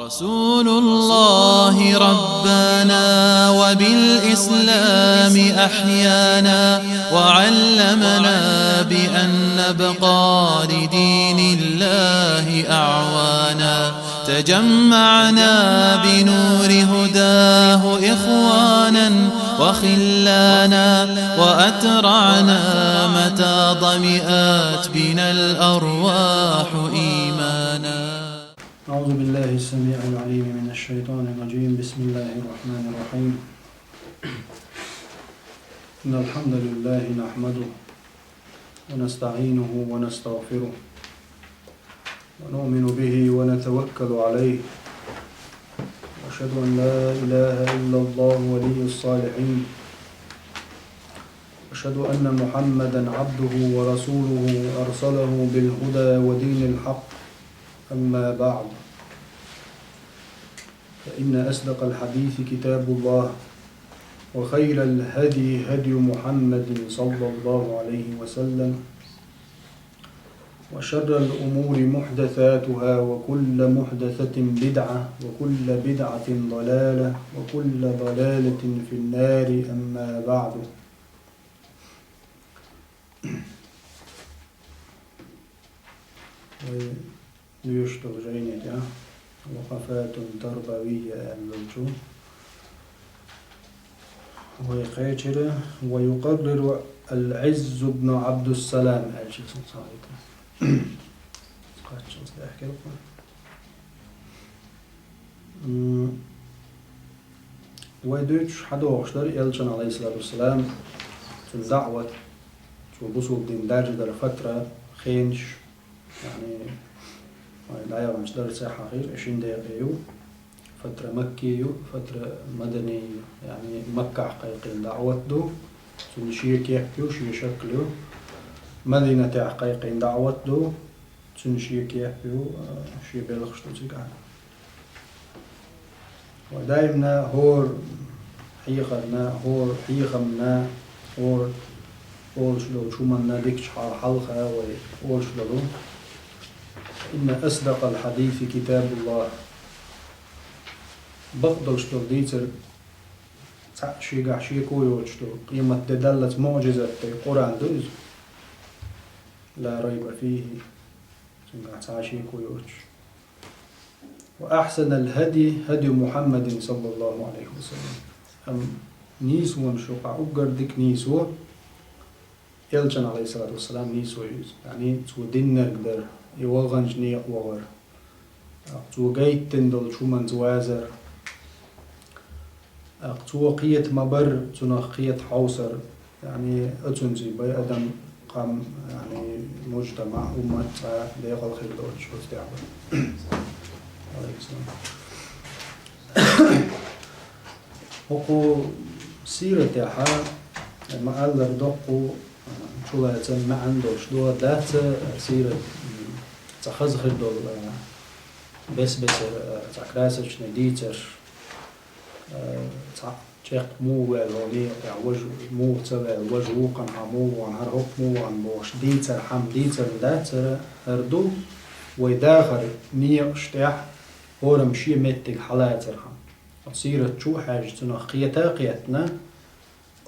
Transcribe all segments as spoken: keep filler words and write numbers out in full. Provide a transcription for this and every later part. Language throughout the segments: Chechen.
رسول الله ربانا وبالإسلام أحيانا، وعلمنا بأن نبقى لدين الله أعوانا. تجمعنا بنور هداه إخوانا وخلانا، وأترعنا متى ظمئت بنا الأرواح إيمانا. أعوذ بالله السميع العليم من الشيطان الرجيم. بسم الله الرحمن الرحيم. إن الحمد لله نحمده ونستعينه ونستغفره ونؤمن به ونتوكل عليه. وأشهد أن لا إله إلا الله ولي الصالحين. وأشهد أن محمدا عبده ورسوله أرسله بالهدى ودين الحق. أما بعد، فإن أصدق الحديث كتاب الله، وخير الهدي هدي محمد صلى الله عليه وسلم، وشر الأمور محدثاتها، وكل محدثة بدعة، وكل بدعة ضلالة، وكل ضلالة في النار. أما بعد. Вай дуьйцуш долу жайни тӀехь «Вакъафатун тарбавийя» аьлла долчу вай кхечира, «Ва юкъарриру Аль-Ӏизз ибн Ӏабдуссалам» аьлла ши сунца хьалийтар. Кхаччалц даьхкира-кх. М, вай дуьйцуш хьадогӀуш дара Элчан, Ӏалайхиссалату вассалам, цуьнан даӀват, цо бусулба дин даржадаран фатра, хенаш, яъни, вай дӀаяханчу дарсехь хьахийра, шина декъе ю, фатра Макки ю, фатра Мадани ю, яъни Маккахь кхайкхийна даӀват ду, цуьнан шен кеп ю, шен шакл ю, Мадинатехь кхайкхийна даӀват ду, цуьнан шен кеп ю, а, шен белхаш ду цигахь. Ва даимна хӀора хьехарна, хӀора хьехамна, хӀора олуш долчу хӀуманна дикачу хьал-, хьалха вай олуш долу: «Инна асдакъал хьадиси китабуллах». Бакъдолуш долу дийцар цхьаъ шегахь шеко йоцуш долу, къемат де даллалц муӀжизат дерг Къуръан ду иза. Ла райба фийхи. Цуьнгахь цхьа а шеко йоцуш. «Ва ахьсанал хӀади хӀади Мухьаммадин саллаллаху Ӏалайхи ва саллам». Амма нийсонаш юкъахь уггар дика нийсо, Элчан, Ӏалайхиссалату вассалам, нийсо ю иза. Яъни, цо диннарг дара, и ваханчу некъа вахара. Цо гайтина долчу хӀуманца вазар. ТӀаккха цо кхета ма-барра, цунах кхета хьовсар, яъни, оцунца бай адам, къам, яъни, мужтамаъ, уммат цкъа декъала хир доцуш оцу тӀехь бара. Ӏалайкум салам. ХӀокху сиратехь ма-аллара доккха чулацам, маьӀна долуш ду, дац сират, м, цхьа хаза хир долу, а, бес-бесара, а, цхьа красочный дийцарш, а, цхьа чекх муха ваьлла хьуна, я важа муха ца ваьлла, важа вукхана хьан муха вахана, хӀара хӀокху муха вахана бохуш, дийцар хьан дийцар дац хӀара, хӀара ду, вай дахар некъаш тӀехь хӀораммо шен меттиг хьалацар хьан. Сират чу а хьаьжча, цунах кхета а кхетна,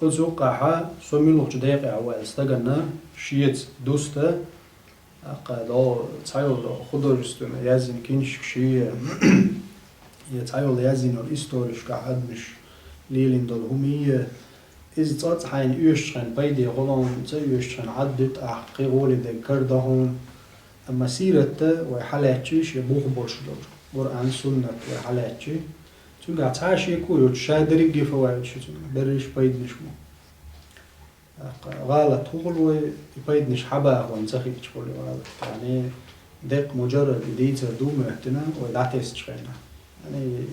оцу юккъехь со муьлхачу декъехь ву аьлла стагана шеца дуста, тӀаккха догӀу цхьайолу художественный яздина киншка шен, я цхьайолу яздина йолу историшкахь адамаш лелийна долу хӀума я, иза цкъа а хьайна оьшучу хенахь пайде хуьлу, ца оьшучу хенахь Ӏад ду, тӀаккха кхин гӀоле дерг карадо хьуна. Амма сиратта вай хьалаьцчи, шен бух болуш долу Къуръан, суннат вай хьалаьцчи, цуьнгахь цхьа а шеко йоцуш, ша дерриге а фаваидаш ю цуьнгахь, берриш а пайданаш ма. ТӀаккха гӀалат хӀун хуьлу вай, и пайданаш хьабахана ца хиъча хуьлу гӀалат. Яъни, деккъа муджаррад и дийцар ду моьттина, вай дӀатесначу хенахь. Яъни,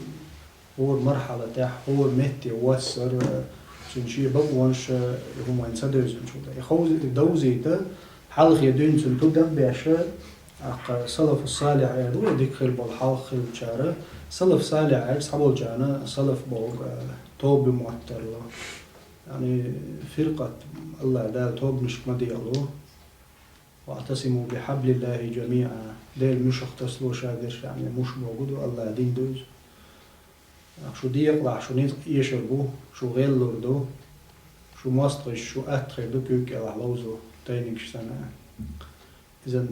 хӀора мархьалатехь, хӀора метте воссар, цуьнан шен бакъонаш, и хӀума вайна ца девзинчул тӀе. И ховзийта, довзийта, хьалхе дуьйна цуьнан пурба беш, тӀаккха салафу салихь эр ду, дика хир болу хьалха хиллачара. Салаф салихь эр цхьаболчарна салаф бохург, а, тоба мотт тарло. Яъни, фиркъат, АллахӀ Дала тобанашка ма дехало. واعتصموا بحبل الله جميعا. Делан муьшах тасалуш а дерш, яъни муш бохург ду, АллахӀан дин ду иза. Шу декъалахь, шу ницкъ эшар бу, шу гӀеллур ду, шу мостагӀаш, шу атта хир ду куьйга кӀелахь ловзо, тайнигаш санна. Иза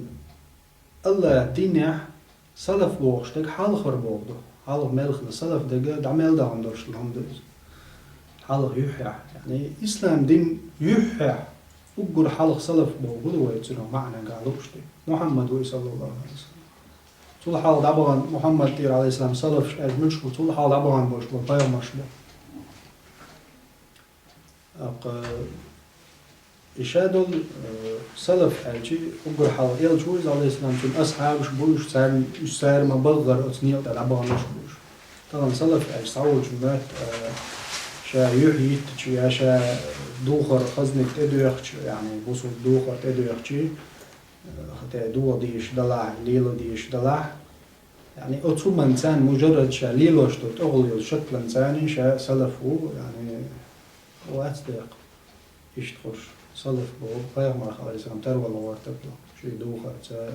АллахӀан динехь салаф бохуш дерг хьалхара бохург ду. Хьалха мел хилла салаф дерг дӀа мел дахана долуш хӀума ду иза. Хьалха юьххьехь, яъни ислам дин юьххьехь, уггар хьалха салаф бохург хӀун ду вай цуьнан маьӀнехь лууш дерг? Мухьаммад ву и, саллаллаху Ӏалайхи ва саллам. Цул хьалха дӀабахана, Мухьаммад тӀера, Ӏалайхиссалам, салафаш аьлча муьлш бу, цул хьалха дӀабахана болуш болу пайхамарш бу. ТӀаккха и ша долу, э, салаф аьлча, уггар хьалха элча ву иза, Ӏалайхиссалам, цуьнан асхьабаш бу уьш, царна, уьш цара ма-баггара оцу некъа тӀе дӀабаханарш бу уьш. Тахана салаф аьлча цхьаволчун моьтту, э, ша юьхь йиттича я ша духар, хазниг тӀедоьхча, яъни бусулба духар тӀедоьхча, э, хӀета духар дезаш далахь, лело дезаш далахь, яъни оцу хӀуманца царна мужаррад ша лелош долу тӀехула йолу шакланца царна ша салаф ву, яъни вац декъа. Иштта хуш, салаф бохург пайхамарх, Ӏалайхиссалам, тарвала гӀортар ду. Шен духарца,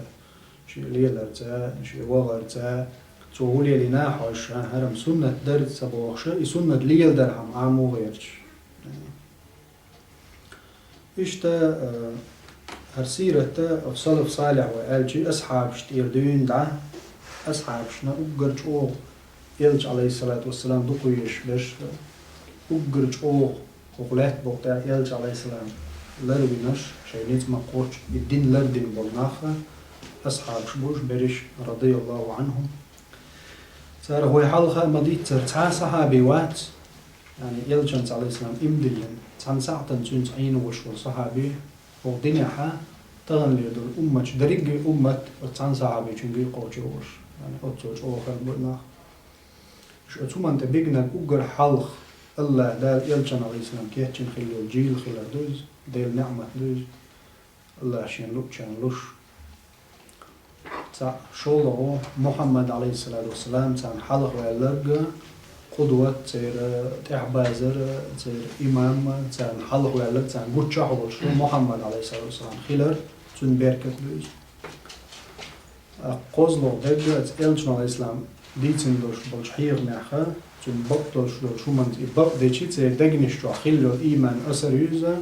шен леларца, шен вахарца, цо хӀун лелийна а хьожуш, хӀара-м суннат дара ца бохуш, и суннат леладархьама Ӏамо гӀерташ. Иштта, э, хӀара сират, оцу салаф салихь вай аьлча, асхьабаш тӀера дуьйна дӀа, асхьабашна уггар чӀогӀа элча, Ӏалайхиссалату вассалам, дукха везаш берш, уггар чӀогӀа хӀокху лаьтта букъа тӀехь элча, Ӏалайхиссалам, ларвинарш, шайн ницкъ ма-кхоччу и дин лардина болу нах, асхьабаш бу уьш берриш, радияллаху Ӏанхум. Царах вай хьалха а ма-дийццара цхьа а сахьаби вац, яъни элчанца, Ӏалайхиссалам, иман диллина, цхьана сахьтана цуьнца Ӏийна волуш волу сахьаби, хӀокху динехь тахана лер долу умматаш, дерриге а уммат оцу цхьана сахьабичуьнга кхочуш волуш, яъни оццул чӀогӀа хир бу и нах. Ш-, оцу хӀуманна тӀе бигнарг уггар хьалха АллахӀ Дала элчанна, Ӏалайхиссалам, кечйина хилла йолу жийла хилар ду иза, Делан неӀмат ду иза, АллахӀа шена луъучарна луш. Цхьаъ, шолгӀа, Мухьаммад, Ӏалайхиссалату вассалам, царна хьалха ваьлларг, къудват, церан тӀаьхьабазар, церан имам, царна хьалха ваьлларг, царна гуччохь волуш ву Мухьаммад, Ӏалайхиссалату вассалам, хилар, цуьнан беркат ду иза. КхозлагӀа дерг, оцу элчано, Ӏалайхиссалам, дийцина долуш болчу хьехамехь, цуьнан бакъ долуш долчу хӀуманца и бакъ дечи, церан дегнаш чохь хилла йолу ийман асар ю иза,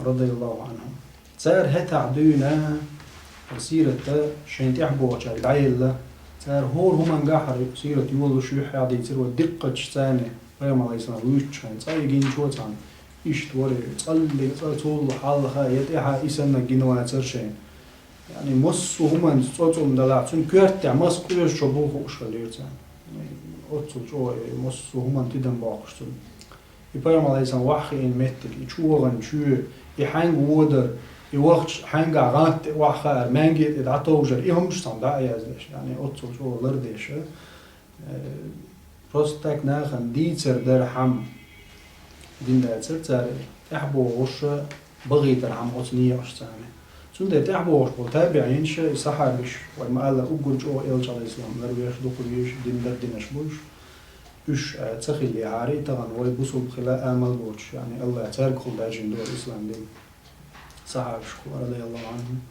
радияллаху Ӏанхум. Цара хӀетахь дуьйна, хӀара сират шайна тӀаьхьабогӀучаьрга дӀаелла, цара хӀора хӀуманга хӀара сират йолуш юьххьехь дийцира, вай диккхачу царна, пайхамар, Ӏалайхиссалам, вуьйцучу хенахь, цкъа и гиначо царна иштта вара, цкъа а, цкъа цул хьалха я тӀаьхьа и санна гина вацара шайна. Яъни массо а хӀуманца цӀоцӀум далахь, цуьнан коьртехь маса къоьжачо бу хууш хилира царна. Оццул чӀогӀа и массо а хӀуманна тидам боккхуш цунна. И пайхамар, Ӏалайхиссалам, охьахиъна меттиг, и чу вахана чоь, и хьаьнга водар, и вахча хьаьнгахь гӀант тӀе охьахаар, маьнге тӀе дӀатовжар, и хӀумнаш цхьана дӀа а яздеш, яъни оццул чӀогӀа лардеш. Э, просто так нахана дийцар дархьама дина дацара цара, тӀаьхьабогӀуш бахийтархьама оцу некъашца. Цундела тӀаьхьабогӀуш болу табиӀинаш, и сахьабаш, вай ма-аллара, уггар чӀогӀа элча, Ӏалайхиссалам, ларвеш, дукха везаш, дин лардинарш бу уьш. Уьш, э, ца хиллехьара, и тахана вай бусулба хила амал боцуш, яъни АллахӀа цаьргахула даьржина долу ислам дин. Сахьабашкахула, радияллаху Ӏанхум.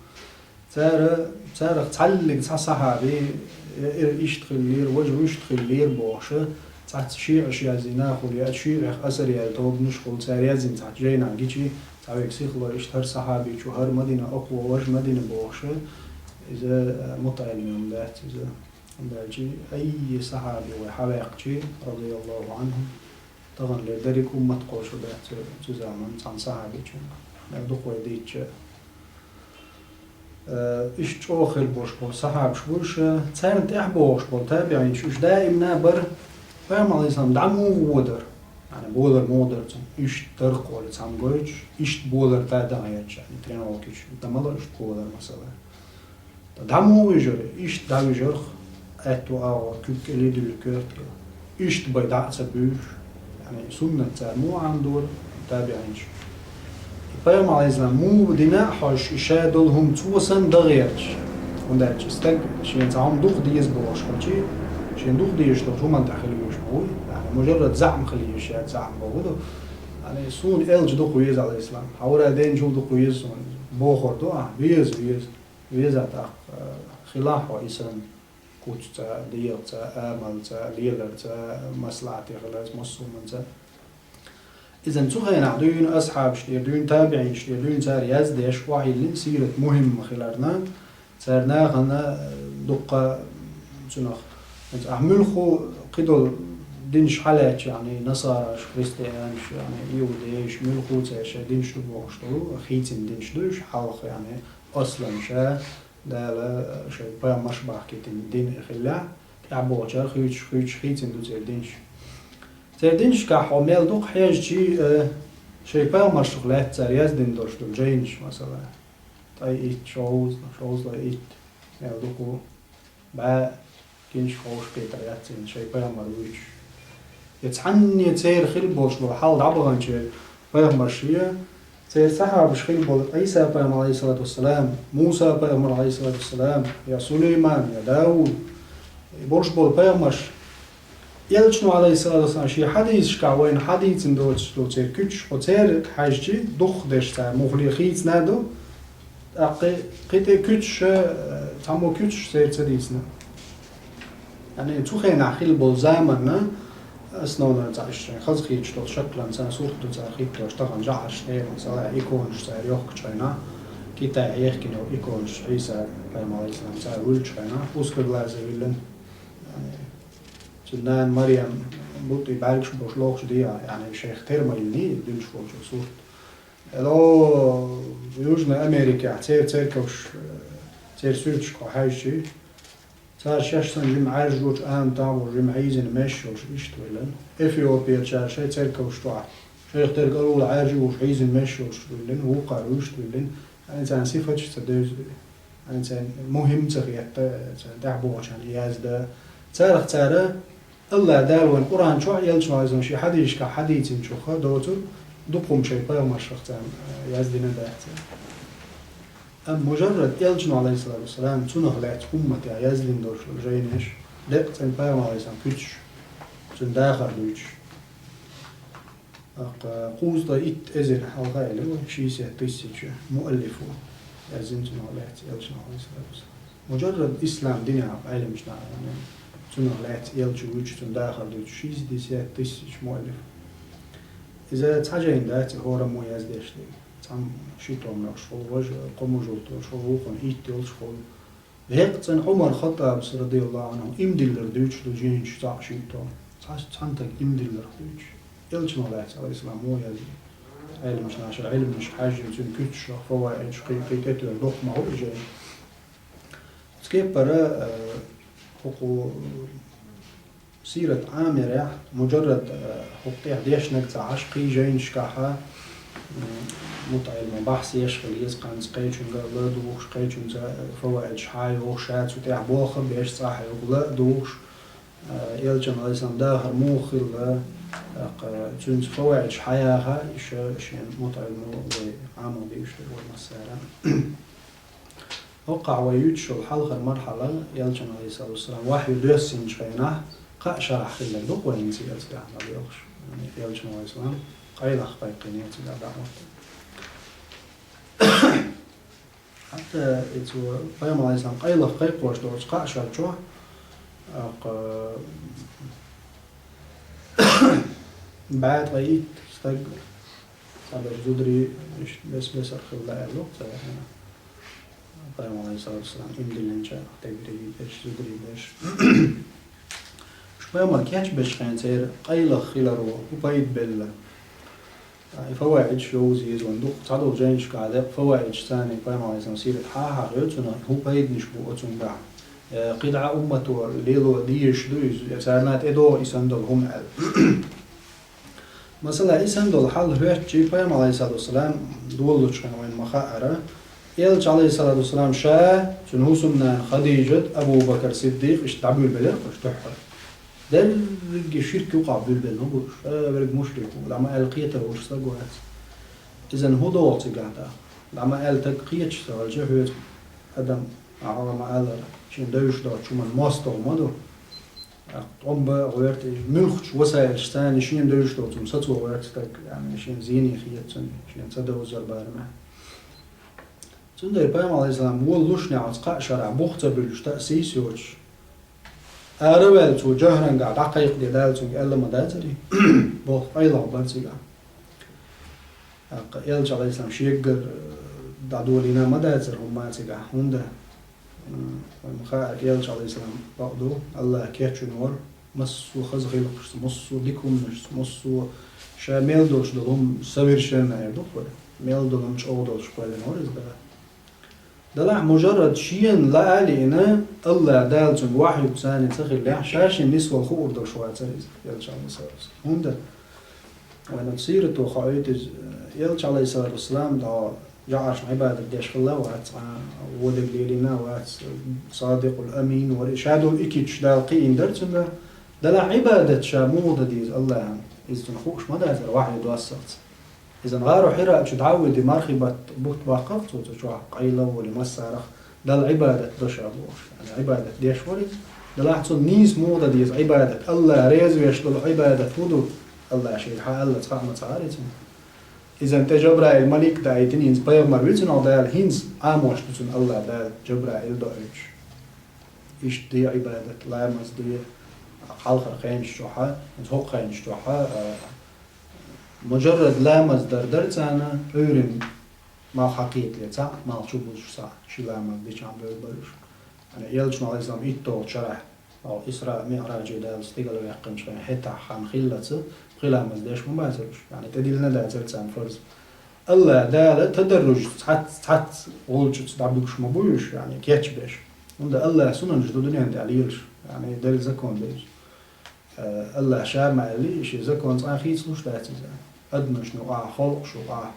Цара, царах цхьаллиг цхьа сахьаби, э, э, иштта хиллера, важа вуьшта хиллера бохуша, цхьацца шиӀаш яздина хула, я шиӀех асар яьлла тобанаш хула, цара яздина цхьацца жайнахь гичи, цхьа вега сихло иштта хӀара сахьабичу, хӀара Мадина, окхо важа Мадина бохуша, иза, э, мутаӀеллим дац иза. ХӀунда аьлча, айи сахьаби вай хьаваьккхичи, радияллаху Ӏанхум, тахана лер дерриг уммат кхочур дац цу, цу заман цхьана сахьабичунна. Мел дукха вай дийцча, э, иштта чӀогӀа хир болуш болу сахьабаш бу уьш, царна тӀаьхьабогӀуш болу табиӀинаш, уьш даимна бара, пайхамар, Ӏалайхиссалам, дӀа муха водар, яъни болар муха дара цунна, иштта тарх олу цхьамма гойтуш, иштта болар тӀе дан гӀерташ, яъни тренировкаш дан ма ло, иштта болар, масала. ДӀа муха вижар, иштта дӀавижарх, аьтту агӀор, куьг кӀеле дуьллу коьрта кӀел. Иштта бай дӀа а ца буьйш, яъни суннат цара муха Ӏамдора, табиӀинаш. И пайхамар, Ӏалайхиссалам, муха дина а хьожуш, и ша долу хӀума цо санна дан гӀерташ. ХӀунда аьлча стаг шена цхьа хӀума дукха деза бохуш хилчи, шена дукха дезаш долчу хӀуманна тӀехь хила везаш ма вуй. Яъни мужаррад заӀма хила езаш яц, заӀма бохург ду. Яъни суна элча дукха веза, Ӏалайхиссалам. Хьавара денчул дукха веза суна. Бохур ду ахь, веза, веза. Веза тӀаккха, э, хилахь хьо и санна, куц цӀа, дегӀ цӀа, амал цӀа, лелар цӀа, маслахьате хиларца, массо а хӀуманца. Иза цу хенахь дуьйна асхьабаш тӀера, дуьйна табиӀинаш тӀера, дуьйна цара яздеш, охьайиллина сират мухӀимма хиларна, цара нахана, э, дуккха, цунах, ахь муьлхха кхидолу динаш хьалаьцча, яъни, насараш, христианаш, яъни, иудейш, муьлхха цара шайн динаш ду бохуш долу, хийцина динаш ду уьш, хьалха, яъни, аслан ша, Дала шайн пайхамарш бахкийтина дин хилла, тӀаьхьаболчара хуьйцуш, хуьйцуш хийцина ду церан динаш. Церан динашкахь хьо мел дукха хьежчий, э, шайн пайхамаршах лаьцна цара яздина долуш долу жайнаш, масала, ткъе итт, шовзткъа, шовзткъе итт, мел дукха бӀе гинчу ховшахкхетар яц церан шайн пайхамар вуьйцуш. Я цхьанне церан хилла болуш болу хьал дӀабаханчеран пайхамарш я, церан сахьабаш хилла болу Ӏийса пайхамар, алейхиссалату вассалам, Муса пайхамар, алейхиссалату вассалам, я Сулейман, я Дауд, и болуш болу пайхамарш, Элчано, алейхиссалату вассалам, шен хьадисашкахь вайна хьадийцина доцуш ду церан куьцаш, хьо церан хьаьжчи духхьал деш цара муххале хийцина а ду, тӀаккха кхин тӀе куьцаш, э, цхьаммо куьцаш церан ца дийцина. Яъни, цу хенахь хилла болу заманна, основной цхьа иштта шайн хаза хийцаш долу шаклан цхьа сурт ду цара хӀиттош, тахана жӀараш, тӀеман, сала иконаш цара йохкучу хенахь, Китайхь ехкина йолу иконаш, Ӏийса пайхамар, алейхиссалам, цара вуьллучу хенахь, узкоглазый виллина. Цуьнан нана Марьям бутӀий бӀаьргаш болуш лохуш дехьа, яъни шайх тера ма йиллиний, дуьллуш волчу сурт. Эло, Южной Америкехь церан церковш, церан суьрташка хьаьжчи, цара шаьш санна жима Ӏаьржачу аматан а волуш, жима хьийзина меш йолуш иштта виллина. Эфиоперчара шайн церковш чохь шайх дерг арула Ӏаьржа а волуш хьийзина меш йолуш виллина, вукхара вуьшта виллина. Хьайна царна сифаташ ца девза. Хьайна царна мухӀим ца хетта, царна тӀаьхьабохучарна язда. Царах цара, Аллах Дала вайн Къуръан чохь, Элчано, алейхиссалам, шен хьадисашкахь хьадийцинчух доцург, дукха хӀума шайн пайхамаршах царна, э, яздина дац. Амма мужаррад Элчано, алейхиссалату вассалам, цунах лаьцна умматехь яздина долуш жайнаш, деккъа цӀена пайхамар, алейхиссалам, куьцаш, цуьнан дахар дуьйцуш. ТӀаккха кхузткъе итт эзар хьалха а ю вай, шестьдесят тысяч муаллифу, яздина цунах лаьцна Элчано, алейхиссалату вассалам. Мужаррад ислам динехь Ӏеламчу наха, цунах лаьцна Элча вуьйцуш, цуьнан дахар дуьйцуш шестьдесят тысяч муаллиф. Иза цхьа жайна дац, и хӀораммо яздеш дерг. Цхьамма ши том йолуш хуьлу, важа кхо мужал йолуш хуьлу, вукхунна итт йолуш хуьлу. Деккъа цӀена Ӏумар Хаттабас, радияллаху Ӏанху, имдиллар дуьйцуш ду жайнаш цхьаъ шиъ том. Цхьа, цхьана стага имдилларх дуьйцуш. Элчано лаьцна, алейхиссалам, мо яздина. Ӏеламчу наха шайн Ӏилманаш хьаьжжина, цуьнан куьцашах, фаваидаш, кхин, кхин тӀетоьлла дукха ма хуьлу и жайна. Оцу кеппара, э, хӀокху Сират Ӏамирехь, мужаррад, э, хӀокху тӀехь дешнарг ца Ӏаш, кхин жайнашкахьа, м, мутаӀеллиман бахьсеш хила еза, кханца кхечуьнга ладугӀуш, кхечуьнца, э, фаваидаш хьайогӀуш, ша цу тӀехь болх а беш, цӀахь а юкъа ладугӀуш, э, Элчан, алейхиссалам, дахар муха хилла, тӀаккха цуьнца фаваидаш хьаяха, иша шен мутаӀеллимо вай Ӏамо бийуш дерг вай массара. ХӀокхахь вай юьйцуш йолу хьалхара мархьала, Элчан, алейхиссалату вассалам, вахью доьссинчу хенахь, кхаа шарахь хилларг ду-кх вайна цигара тӀехь дӀадоьлхуш, Элчан, алейхиссалам, къайлаха кхайкхийна цигара дӀа а хӀоттийна. ХӀинца и цо пайхамар, алейхиссалам, къайлаха кхайкхош долчу кхаа шар чохь, тӀаккха, бӀе ткъе итт стаг, цхьаберш зударий, иштта бес-бесара хилла аьлла, цара, пайхамар, алейхиссалату вассалам, имдиллинчарах, стегарий берш, зударий берш. Уьш пайхамар кечбечу хенахь церан къайлаха хиларо хӀун пайда белла? И фаваидаш йовза еза вайн дукха цхьадолу жайнашкахь деккъа фаваидаш царна пайхамар, алейхиссалам, сират хьахьаха йоцунах, хӀун пайданаш бу оцунгахь? Э, кхидӀа уммато лело дезаш ду иза, я царна тӀедогӀу и санна долу хӀума аьлла. Масала, и санна долу хьал хӀоьттича, пайхамар, алейхиссалату вассалам, долалучу хенахь вайна ма-хаъара, Элча, алейхиссалату вассалам, ша, цуьнан хӀусамнана Хадижат, Абу-Бакр Сиддикъ, иштта дӀабуьйлабелира уьш дуьххьара. Дерриге ширк юкъахь буьйлабелла ма бу уьш, ша верг мушрик ву, дӀа ма аьлла кхетар волуш стаг вац. Иза хӀун догӀу цигахь тӀаккха? ДӀа ма аьлла стаг кхеташ ца хилча, хьоьца адам, ахьа ма-аллара, шена девзаш доцучу хӀуманна мостагӀа ма ду. ТӀом бан а гӀерта, муьлххачу васаилашца шена девзаш доцу хӀума сацо гӀерта стаг, яъни шена зене хета цунна, шена ца довзар барамехь. Цундела пайхамар, Ӏалайхиссалам, волалуш нагӀаца кхаа шарахь бух ца буьллуш, таъсийса йоцуш, араваьлла цо жахӀаннамгахь дӀакхайкхаде Дала цуьнга аьлла ма дацарий? Боху къайлаха бара цигахь. ТӀаккха Элча, Ӏалайхиссалам, шегара, э, дӀадолийна ма дацара хӀумма цигахь, хӀунда, м, вайна хаьара, Элча, Ӏалайхиссалам, бакъду, АллахӀ кечвина вара массо а хаза хиларшца, массо а дика хӀуманашца, массо а ша мел долуш долу хӀума совершенно эр ду-кх вай. Мел долу хӀума чӀогӀа долуш кхоьллина вара иза Дала. Делахь мужаррад шена лаа а лиъна, АллахӀ Дала цуьнга вахьйуьйту царна ца хиллехь, ша шен нисвала хуур долуш вацара иза, Элча, Ӏалайхиссалам. ХӀунда вайна сирато хоуьйту иза, Элча, Ӏалайхиссалату вассалам, дӀа жаӀаршна Ӏибадат деш хилла а вац, цкъа а вон дерг лелийна а вац, садикъул амин вара, ша долу и куьйгаш Дала кхиийна дара цуьнга. Делахь Ӏибадат ша муха дан деза АллахӀана, иза цунна хууш ма дацара вахьйу доссалц. Иза гӀару Хьира чу дӀа а вуьйдий, мархий баттахь бутт баккхара цо цу чохь, къайла а волий массарах, Далла Ӏибадат до ша бохуш. Яъни Ӏибадат деш вара иза. Делахь цунна нийса муха дан деза Ӏибадат, АллахӀ реза веш долу Ӏибадат хӀун ду? АллахӀа шега хьан аьлла цхьаъ ма ца хаьара цунна. Иза тӀе Жабраил малик а даийтина, хӀинца пайхамар ву цунах Дала, хӀинца Ӏамош ду цунна АллахӀ Дала Жабраил доуьйтуш. Иштта де Ӏибадат, ламаз де, хьалхара хенаш чохь а, хӀинца хӀокху хенаш чохь а, а, мужаррад ламаз дар дара царна, Ӏуьйранна малх хьакхетале, цхьаъ малх чу бузуш схьа, ши ламаз дичахь бевр бара уьш. Яъни Элчано, Ӏалайхиссалам, итталгӀачу шарахь, Исраъ, МиӀраже Дала стигала ваьккхинчу хенахь хӀетахь хан хиллалц, пхи ламаз деш ма бацара уьш, яъни тӀедиллина а дацара царна фарз. АллахӀ Дала тадарружца цхьацца, цхьацца гӀулчаца дӀабуьгуш ма бу уьш, яъни кечбеш. ХӀунда АллахӀа сунанаш ду дуьнен тӀехь лелаш, яъни Делан закон ду иза. Э, АллахӀа ша ма аьллий, шен закон цкъа а хийцалуш дац иза. Адамашна юкъахь, халкъашна юкъахь,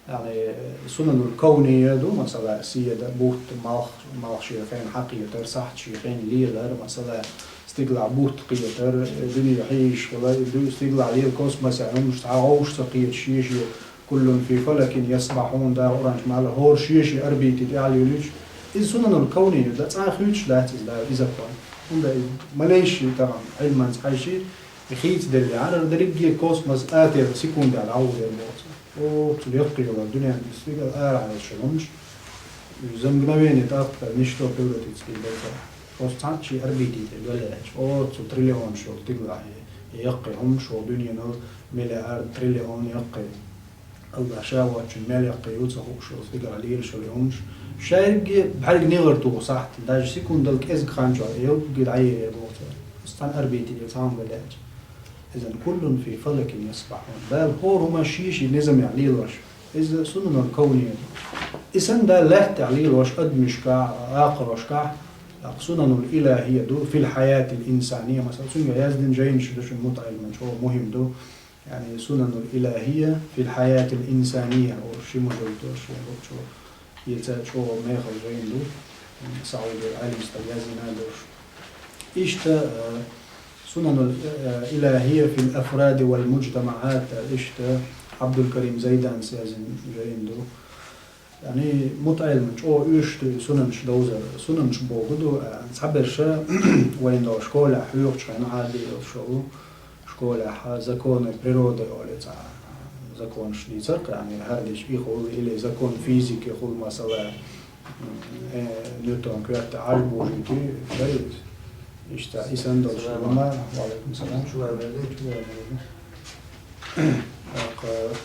яъни, сунанул кавния ду, масала, седа, бутт, малх, малх шен хенахь хьакхетар, сахьт шен хенахь лелар, масала, стигалахь бутт кхетар, дуьне хьийзаш хилар, ду-, стигалахь лела космосехь хӀуманаш цхьа вовшах ца кхеташ, шен-шен, «Куллун фи фалакин ясбахьун», Дала Къуръан чу ма-аллара, хӀора шен-шен орбите тӀехь лелош. Иза сунанул кавния ду, цкъа а хуьйцуш дац иза Дала, иза закон. ХӀунда и малейший тахана Ӏилманца хьаьжча, и хийцаделлехьара, дерриге космос атера секундехь дӀагӀур яра боху цо. Оццул яккхий йолу дуьнен стигала арахь йолу ши хӀуманаш. За мгновение тӀаккха ничто превратиться хир дара цара. Просто цхьаъ шен орбите тӀе галъяьлча, оццул триллионаш йолу стигалахь и яккхий хӀуманаш, вай дуьненал миллиард, триллион яккхий. АллахӀ ша воцчунна мел яккхий ю ца хууш йолу стигалахь лелаш йолу хӀуманаш. Шаьргге бӀаьрг негӀар туху сахьтана, даже секундал кӀезиг хан чохь, и йогге дӀаер яра боху цара. Цхьана орбите тӀе цхьа хӀума галъяьлча. Иза куллун фи фалакин ясбахьун. Дала хӀора хӀума шен-шен низамехь лелош. Иза сунанул кавния ду. И санна Дала лаьттахь лелош адамашкахь, акхарошкахь, сунанул илахия ду, фил хьаятил инсания, масала, цуьнга яздина жайнаш ду шуна мутаӀеллиман чӀогӀа мухӀим ду. Яъни сунанул илахия фил хьаятил инсания, о, ши мужалд ду, шен лучу. Иза чӀогӀа мехала жайна ду, Саудера Ӏалим стаг яздина а долуш. Иштта, э, сунанул, э, илахия фил афради вал муджтамаӀат, иштта Абдулкарим Зайдана яздина жайна ду. Яъни мутаӀеллиман чӀогӀа оьшуш ду и сунанаш довзар. Сунанаш бохург ду, э, цхьаберш вайна долу школехь хьоьхучу хенахь Ӏадийла шо ву. Школехь законы природы олу цхьа законаш дийцар-кх, яъни хӀара дича и хуьлу, или закон физики хуьлу, масала, э, Ньютон коьрта Ӏаш бужуьйту, иштта и санна долуш ма, ва Ӏалайкум салам. Чу ваьлла. Чу ваьлла. ТӀаккха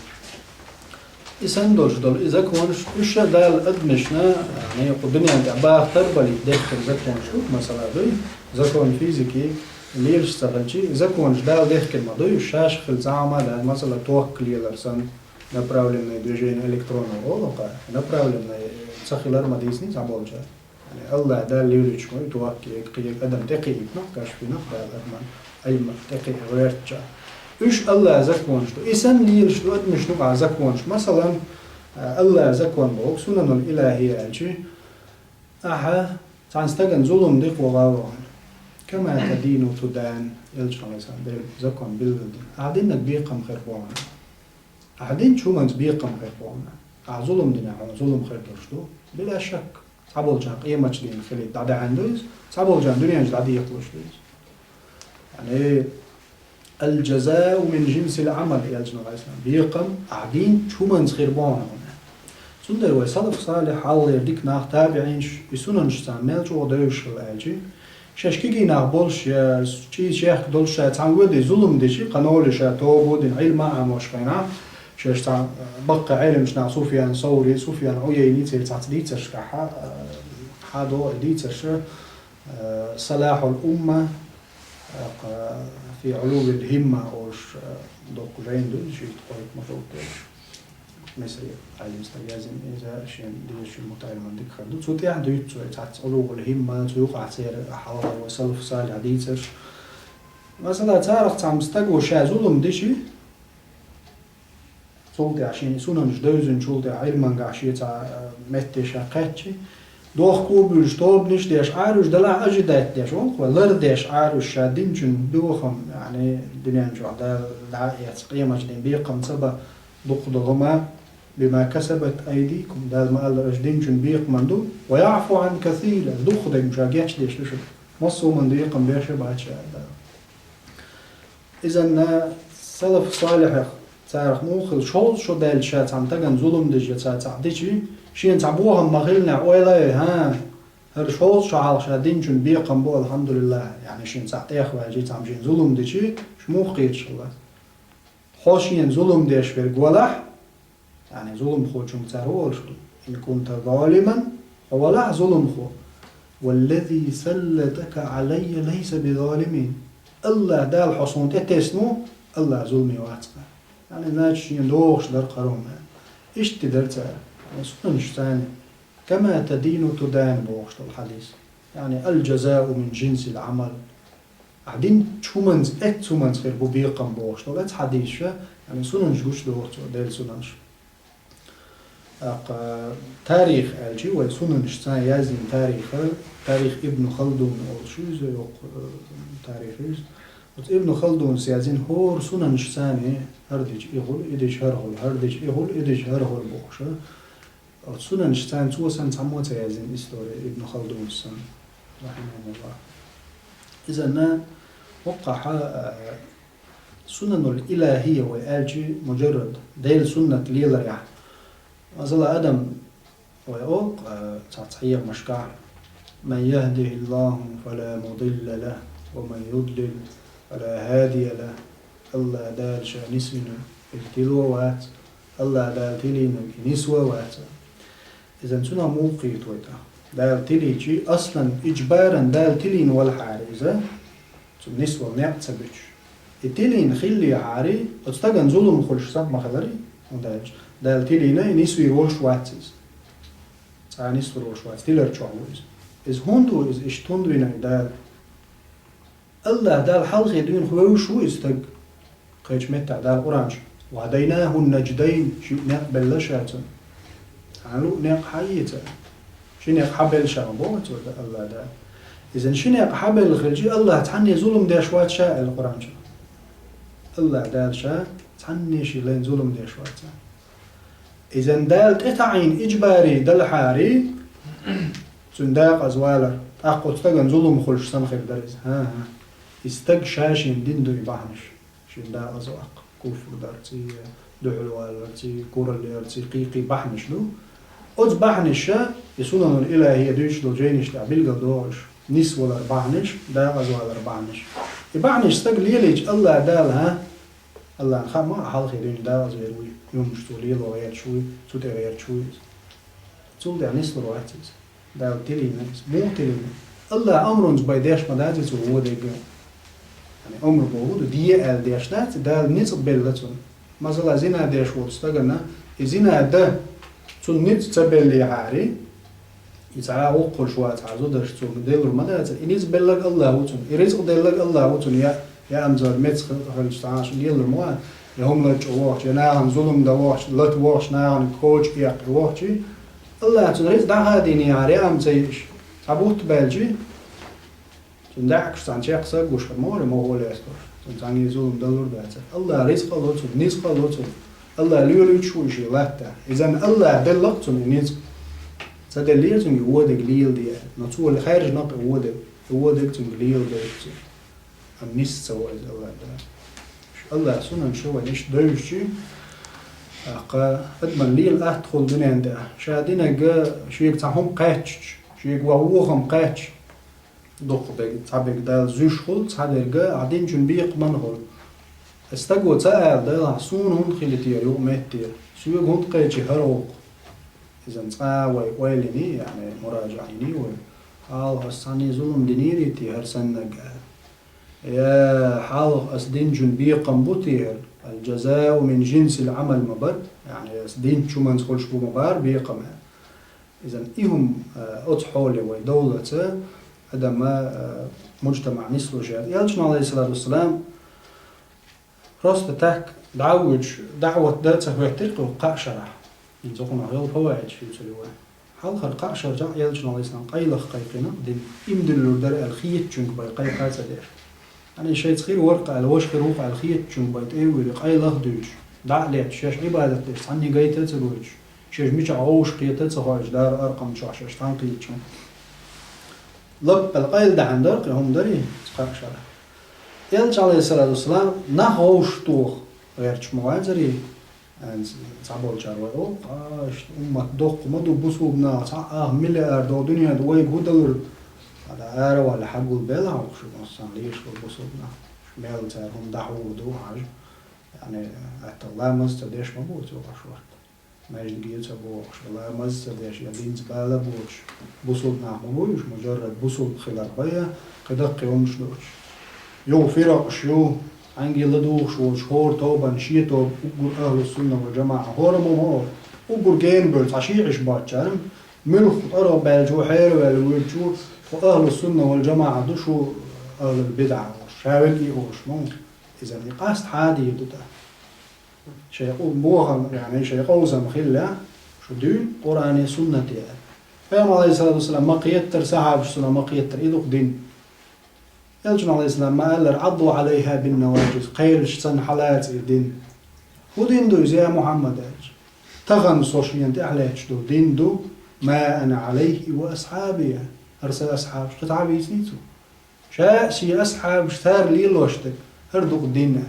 И санна долуш долу и законаш, уьш а Дала адамашна, яъни, кху дуьнен тӀехь баха тарбалийта дехкина законаш ду, масала, дуй, закон физики, лелаш ца хилча, законаш Дала дехкина ма дуй, уьш шаьш хила цхьа а ма дац, масала, ток лелар санна, направленное движение электронов олу-кх, направленное ца хилар ма дийциний цхьаболчара. Яъни АллахӀ Дала лелийча ма ю ток кхиъиг, кхиъиг адам тӀекхиъна, кхаьчвина Дала адаман Ӏилма тӀекхиъна гӀертача. Уьш АллахӀан законаш ду. И санна лелаш ду адамашна юкъахь законаш. Масалан, АллахӀан закон боху, сунанул илахия аьлча, ахьа цхьана стагана зулам ди кху гӀа вахана. Кама тадину тудан, Элчано, Ӏалайхиссалам, Делан закон билгалдина. Ахьа диннарг бекхам хир бу хьуна. Ахьа динчу хӀуманца бекхам хир бу хьуна. Ахьа зулам динехь хьуна зулам хир долуш ду. Била шак. Цхьаболчарна къематчу дийнахь хилийта дӀадаьхьна ду иза, цхьаболчарна дуьненчу дӀадекъалуш ду иза. Яъни, «Аль-джазау мин джинсиль-Ӏамал», Элчано, Ӏалайхиссалам, бекхам ахьа динчу хӀуманца хир бу хьуна. Цундела вай салаф салихь, хьалхалера дика нах, табиӀинаш, и сунанаш царна мел чӀогӀа девзаш хилла аьлча, шаьш кегий нах болуш я чӀийза шех долуш, ша цхьана воьдий зулам дичи, кханоле ша тоба дина, Ӏилма а Ӏамош хенахь, шаьш цхьана баккхий Ӏеламчу нах Суфьян Саури, Суфьян Ӏуяйни церан цхьацца дийцаршкахь, хьадо и дийцарша, Салахьул умма, Фи Ӏулувил химма олуш, доккха жайна ду, шийтта кхойкху ма долуш. Мисри Ӏалим стаг язйина иза, шен дезачун мутаӀаллиман дика хир ду. Цу тӀехь дуьйцу цо, цхьацца Ӏулувул химма, цу юкъахь церан хьалхара вай салаф салихь дийцарш. Масала, царах цхьамма стага ша зулам дичи, цул тӀаьхьа шен сунанаш девзинчул тӀаьхьа Ӏилманехь шен цхьа, э, метте ша кхаьччи, дохко буьллуш, тобанаш деш Ӏаьржа делахь, ожидать деш, вон кхо лар деш Ӏаьржа ша динчун бохам, яъни, дуьнен чохь Дала дӀа а эцна, къематдийнан бекхам ца бан дукха долу хӀума, бима касабат айдикум, Дала ма-аллара, аша динчун бекхаман ду, ва яӀфу Ӏан касир, дукха дерг ша гечдеш ду шуна. Массо а хӀуманна бекхам беш а бац ша, аьлла Дала. Изанна салаф салихьех царах муха хилла, шовзткъа шо даьлча ша цхьана стагана зулам дичи, ша цхьаъ дичи, шена цхьа бохам ма-хиллинехь, ойла а йой, хӀа, хӀара шовзткъа шо хьалха ша динчун бекхам бу, алхьамдулиллахӀ, яъни шена цхьаъ тӀехваьлчи, цхьамма шена зулам дичи, шу муха кхеташ хилла? Хьо шена зулам деш верг валахь, яъни зуламхочуьнга цара хӀун олуш ду? Ин кунта залиман, хьо валахь зуламхо. Валлази саллатака Ӏалаййа лайса бизалимин. АллахӀ Дала хьо суна тӀе тесна ву, АллахӀ зуламе вац-кха. Яъни, значит, шена догӀуш дара кхарон аьлла. Иштта дара цара. Яъни, сунанаш царна, кама тадину тудан бохуш долу хьадис. Яъни, аль-жазау мин жинсил Ӏамал. Ахь динчу хӀуманца, эццу хӀуманца хир бу бекхам бохуш долу эцу хьадисаша, яъни сунанаш гучудоху цо, Делан сунанаш. ТӀаккха тарих аьлчи, вай сунанаш цхьа яздина тариха, тарих Ибн Халдун олуш иза, йоккха, э, тарих иза. Оцу Ибн Халдунас яздина хӀора сунанаш цхьа, хӀара дича и хуьлу, и дича хӀара хуьлу, хӀара дича и хуьлу, и дича хӀара хуьлу бохуша. Оцу сунанаш царна цо санна цхьаммо а ца яздина история, Ибн Халдунас санна, рахьимахуллахӀ. Изанна хӀокхахьа, а, сунанул илахӀия вай аьлчи, муджаррад Делан суннат леларехь. Масала, адам вай олу, а, цхьацца хьехамашкахь: «Ман яхдихиллаху фала мудилла лаху, ва ман юдлил фала хӀадия лаху». АллахӀ Дала ша нисвинарг, иза тило вац, АллахӀ Дала тилийнарг, и нисво вац. Изан цунах муха кхета вай тӀаккха? Дала тилийчи, аслан ижбаран Дала тилийна валахьара иза, цунна нисвала некъ ца буьтуш. И тилийна хиллехьара, оцу стагана зулам хуьлуш саг ма хилара, хӀунда аьлча Дала тилийна, и нисвийр волуш вац иза. Цкъа а нислур волуш вац, тилар чохь ву иза. Иза хӀунда ву иза, иштта хӀунда вина и Дала? АллахӀ Дала хьалхе дуьйна вевзаш ву иза стаг. Кхечу меттехь Дала Къуръан чу: «Ва хӀадайнаху наждайн», шиъ некъ белла ша цунна. Цхьана луъу некъ хьаэца. Ши некъ хьабелла ша ма боху цо, АллахӀ Дала. Изан ши некъ хьабелла хилчи, АллахӀ цхьанне зулам деш вац ша, аьлла Къуръан чу. АллахӀ Дала ша цхьанне шен лайна зулам деш вац. Изан Дала тӀетаӀийна ижбари далахьара, цуьнан дакъаза валар, тӀаккха оцу стагана зулам хуьлуш санна хир дара иза. ХӀан-хӀа. И стаг ша шена дина ду и бахьанаш. Шена дакъаза ваккха, куфр дарций, дуьхьал валарций, кураллерций, кхин-кхин бахьанаш ду. Оцу бахьанаша, и сунанул илахӀия дуьйцуш долу жайнаш тӀехь билгал догӀуш, нисвалар бахьанаш, дакъаза валар бахьанаш. И бахьанаш стаг лелийча, АллахӀ Дала, хӀа? АллахӀна хаьа ма, хьалхе дуьйна дакъаза вер вуй, хӀуманаш цо лело гӀерташ вуй, цу тӀе гӀерташ вуй иза. Цул тӀаьхьа нислур вац иза. Дала тилийна иза. Муха тилийна? АллахӀа амрунца бен деш ма дац иза цо вон дерг. Яъни амр бохург де аьлла деш дац, Дала ницкъ белла цунна. Масала, зина деш волчу стагана, и зина дан цунна ницкъ ца беллехьара, и цхьа а гӀуллакх хуьлуш вацахьара зударшца, цо делур ма дацара. И ницкъ белларг АллахӀ ву цунна, и рицкъ делларг АллахӀ ву цунна, я, я амзар меца хилча цхьа а шу лелар ма вац, я хӀума лачкъа вохча, я нахана зулам дан вохча, лата вохча, нахана коча эккха вохча. АллахӀа цунна рицкъ дӀахадийнехьара, я ам ца йиъаш, цхьа бутт баьлчи, цунна даьӀахкаш цхьана чекх са а гуш хир ма вара, мохо лестош. Цунна цхьаьнгге зулам далур дацара. АллахӀа рицкъ а ло цунна, ницкъ а ло цунна. АллахӀ лоьлуьйтуш ву и шен латта. Изан АллахӀа делла-кх цунна и ницкъ. Ца деллера цуьнга и вон дерг леладе аьлла. Но цо лайна хаьржина-кх и вон дерг. И вон дерг цуьнга леладелира цо. Амма нис ца во иза АллахӀ Дала. АллахӀа сунан шу вайна иштта девзаш, ТӀаккха адаман лела атта хуьлу дуьнен тӀехь. Ша динарг шега цхьа хӀума кхаьчча, шега ван вохам кхаьчча, дукха берг, цхьа берг Далла зуьйш хуьлу, цхьа берг ахь динчун бекхаман хуьлу. Аса стаго ца ала делахь, суна хӀунда хили те юкъа метте, соьга хӀунда кхечи хӀара гӀуллакх? Иза цкъа вай ойла йиний, яъни муражаӀа йиний вай? Хьалха аса цхьанне зулам динийрий те хӀара саннарг аьлла? Я хьалха аса динчун бекхам бу те хӀара? Аль-джазау мин джинсиль Ӏамаль ма бара, яъни аса динчу хӀуманца хуьлуш бу ма бара бекхам аьлла. Иза и хӀума, а, оцу хьоле вай довлаца, адам, а, муджтамаӀ нислуш яц. Элчано, алейхиссалату вассалам, просто так дӀа а воьдуш, даӀват дан а ца хӀоьттира кху кхаа шарахь. ХӀинца кхунах йолу фаваид шуьйцур ю вай. Хьалхара кхаа шарчу Элчано, алейхиссалам, къайлаха кхайкхина дин, иман диллур дара аьлла хетачуьнга бен кхайкха а ца деш. Ани шайца хир вара-кх аьлла, ваша хир ву-кх аьлла хетачуьнга бен тӀе а вуьйлий, къайлаха а дуьйцуш, дӀа а летташ, шаьш Ӏибадат деш, цхьанне гайта а ца гойтуш, шаьш мичахь вовшах кхета а ца хоуьйтуш, дара аркъам чохь шаьш тхан кхийча. Лаппал къайла даьхьна дара-кх и хӀума, дарий, кхаа шарахь. Элча, алейхиссалату вассалам, нах вовшахтоха гӀерташ ма вацарий, хӀинца цхьаболчара вай олу, а, иштта уммат доккха ма ду, бусулба нах цхьа а миллиард долу дуьнен тӀе вайга хӀун далур? Ада ара валла хьагулбелла хьо шу, массарна лийш бу бусулба нах. Мел цара хӀума дӀахьур ду хьажа. Яъни, атта ламаз ца деш ма бу цо хьаш варт. Маьждиге ца бохуш, я ламаз ца деш, я динца бала боцуш, бусулба нах ма бу уьш, муджаррад бусулба хилар бен, кхидӀа кхин хӀумаш доцуш. Юха фиракъаш ю, цхьаьнгге ладугӀуш волчу хӀора тобанна шен тоба уггар ахьлу сунна вал джамаӀа хӀора ма ма олу. Уггар гена бевлла цхьа шиӀаш боцчарна, муьлхха тӀаргӀа баьлча, хьераваьлла воьдучу, тхо ахьлу сунна вал джамаӀа ду, шу ахьлул бидӀа олуш, ша векӀий олуш ма ву. Иза и къаста хьадийр ду тӀаккха. Шайн къу-, бохам, яъни шайн къовсам хилла, шу дуьйна Къуръане, суннате аьлла. Пайхамар, алейхиссалату вассалам, ма кхеттара, сахьабаш цунах ма кхеттара, и ду-кх дин. Элчано, алейхиссалам, ма аьллара: «Ӏадду Ӏалайха бин наваджиз», кхелаш санна хьалаца и дин. ХӀун дин ду иза, я Мухьаммад, аьлча? Тахана со шена тӀехь лаьтташ долу дин ду, ма ана Ӏалайхи ва асхьаби, хӀара сан асхьабаш, кхин цхьа а вийцаний цо? Ша а, шен асхьабаш, цара лелош дерг, хӀара ду-кх дин.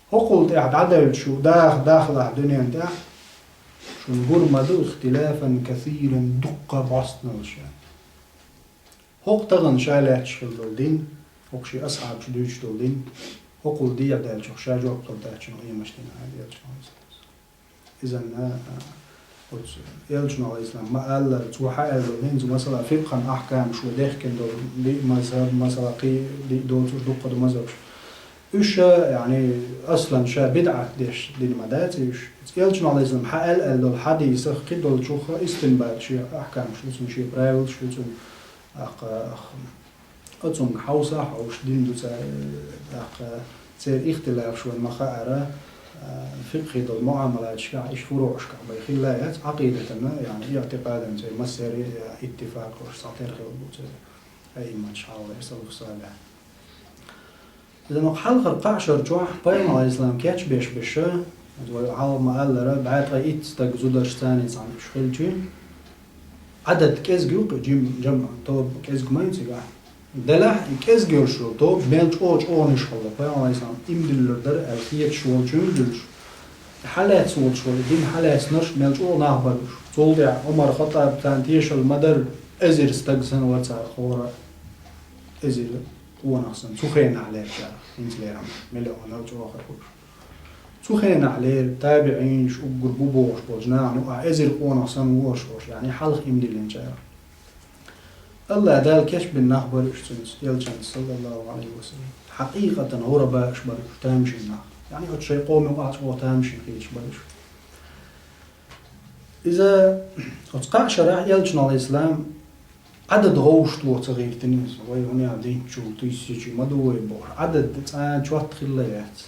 ХӀокхул тӀехь дӀадевлча шу даха дахалахь дуьнен тӀехь, шуна гур ма ду ихтилафан касиран, дуккха бӀостаналла ша. ХӀокху тахана ша лаьтташ хила долу дин, хӀокху шен асхьабаш дуьйцуш долу дин, хӀокхул дехьа даьллачух ша жоп лур дац шуна къематдийнахь, аьлла Элчано. Изанна, а, оцу Элчано, алейхиссалам, ма-аллара, цо хьааьлла, хӀинца, масала, фикъхьан ахькамаш вай дехкина долу, диъ мазхӀаб, масала, кхин диъ доцуш дуккха ду мазхӀабаш. Уьш, яъни, аслан ша бидӀат деш дина ма дац уьш. Элчано, алейхиссалам, хьааьлла аьлла долу хьадисах кхидолчух истинбат шен ахькамаш ду цунна, шен правилаш ду цунна, ахь, ахь, Оцунга хьовса а хьовсуш дина ду цара, тӀаккха церан ихтилафаш вайна ма хаъара, а, фикъхи долу муӀамалаташкахь, иштта фуруъашкахь бен хилла яц, Ӏакъидатана, яъни иътикъадан церан массеран а иттифакъ уьш цхьатера хилла бу церан аимматаш хьалха, салафу салихь. Иза ма хьалхара кхаа шар чохь пайхамар, алейхиссалам, кечбеш беша, вай хьалха ма-аллара, бӀе ткъе итт стаг зударшца цхьаьна уьш хилчи, Ӏадад кӀезга ю-кх, жим-, жамӀ, тоба кӀезга ма ю цигахь. Делахь и кӀезга йолуш йолу тоба мел чӀогӀа чӀогӀанаш хилла, пайхамар, алейхиссалам, иман диллур дара аьлла хеташ волчуьнга дуьллуш. Хьалаьцна волуш волу, дин хьалаьцнарш мел чӀогӀа нах бара уьш. Цул тӀаьхьа Ӏумар Хаттаб царна тешалла ма дара, эзар стаг санна вацара хӀора, эзар къонах санна, цу хенахь лерчара, хӀинца лерам, миллионал чӀогӀа хир бу уьш. Цу хенахь лерриг табиӀинаш уггар бу бохуш болчу нахана юкъахь эзар къонах санна ву уьш, яъни хьалха иман диллинчара. АллахӀ Дала кечбина нах бара уьш цуьнца, Элчанца, саллаллаху Ӏалайхи ва саллам. Хьакъикъатан гӀур баьш бара уьш тамашийна нах. Яъни оцу шайн къоман юкъахь чӀогӀа тамашийна хилаш бара уьш. Иза оцу кхаа шарахь Элчано, алейхиссалам, Ӏадад гӀовшто ца гӀиртина иза. Вай хӀун яа динчул, тысячи ма ду вай бохуш. Ӏадад цкъа чот хилла яц.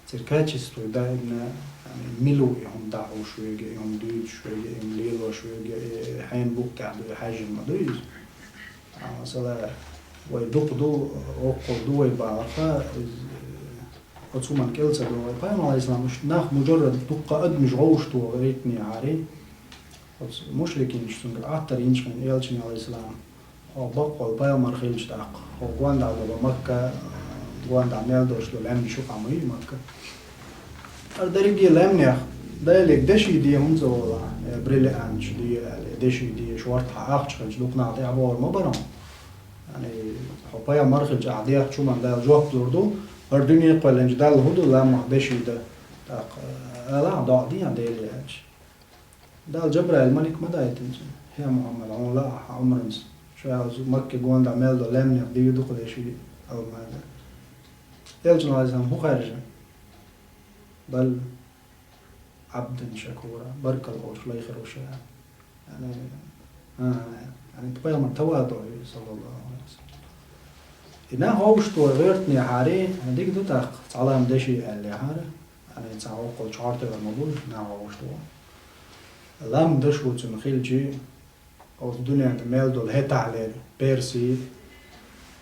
Церан качество даимна, яъни, мила ву и хӀума дӀахьуш верг, и хӀума дуьйцуш верг, и хӀума лелош верг, и хьенан букъ тӀехь ду, и хьаьжжина ма ду иза. А, масала, вай дукха ду, оккхул ду вай бахарх, иза, оцу хӀуманна кӀел ца до вай. Пайхамар, алейхиссалам, уьш нах муджаррад дуккха адамаш гӀовшто гӀиртинехьара, оцу мушрикинаша цуьнгара Ӏаттар йинчхьана Элчане, алейхиссалам, хьо бакъволу пайхамар хилча тӀаккха, хьо гондӀа долу Макка, гондӀа мел долуш долу лаьмнаш юкъахь ма ю Макка. ХӀара дерриге лаьмнех Делега деши де хӀунда ца олу, э, бриллианташ де аьлла, деши де шортта ахча хилча дукха нах тӀехь бохур ма бара. Яъни, хьо пайхамар хилча ахь дехачу хӀуманна Дала жоп лур ду, хӀара дуьне кхоьллинчу Далла хӀун ду, ламмах деши дан. ТӀаккха, э, ала ахь, доӀа де ахь Деле аьлча. Дала Джабраил малик ма дайтина цунна: «ХӀей, Мухьаммад, хьуна лаахь хьан омранца, ша оцу Макке гондахь мел долу лаьмнех дийр ду кху деши», — аьлла ма дац. Элчано, Ӏалайхиссалам, хӀун хаьржина? Бал Ӏабдан шакура, баркалла олуш лайхар ву ша. Яъни, а, яъни, пайхамар таваду ю, саллаллаху Ӏалайхи ва саллам. И нах вовшахтоху гӀоьртинехьара, дика ду тӀаккха, цхьа лам деши аьллехьара, яъни, цхьа воккхал чохь тевар ма бу, нах вовшахтоху. Лам даш ву цуьнан хилчи, оцу дуьненна мел долу хӀетахьлера, Перси,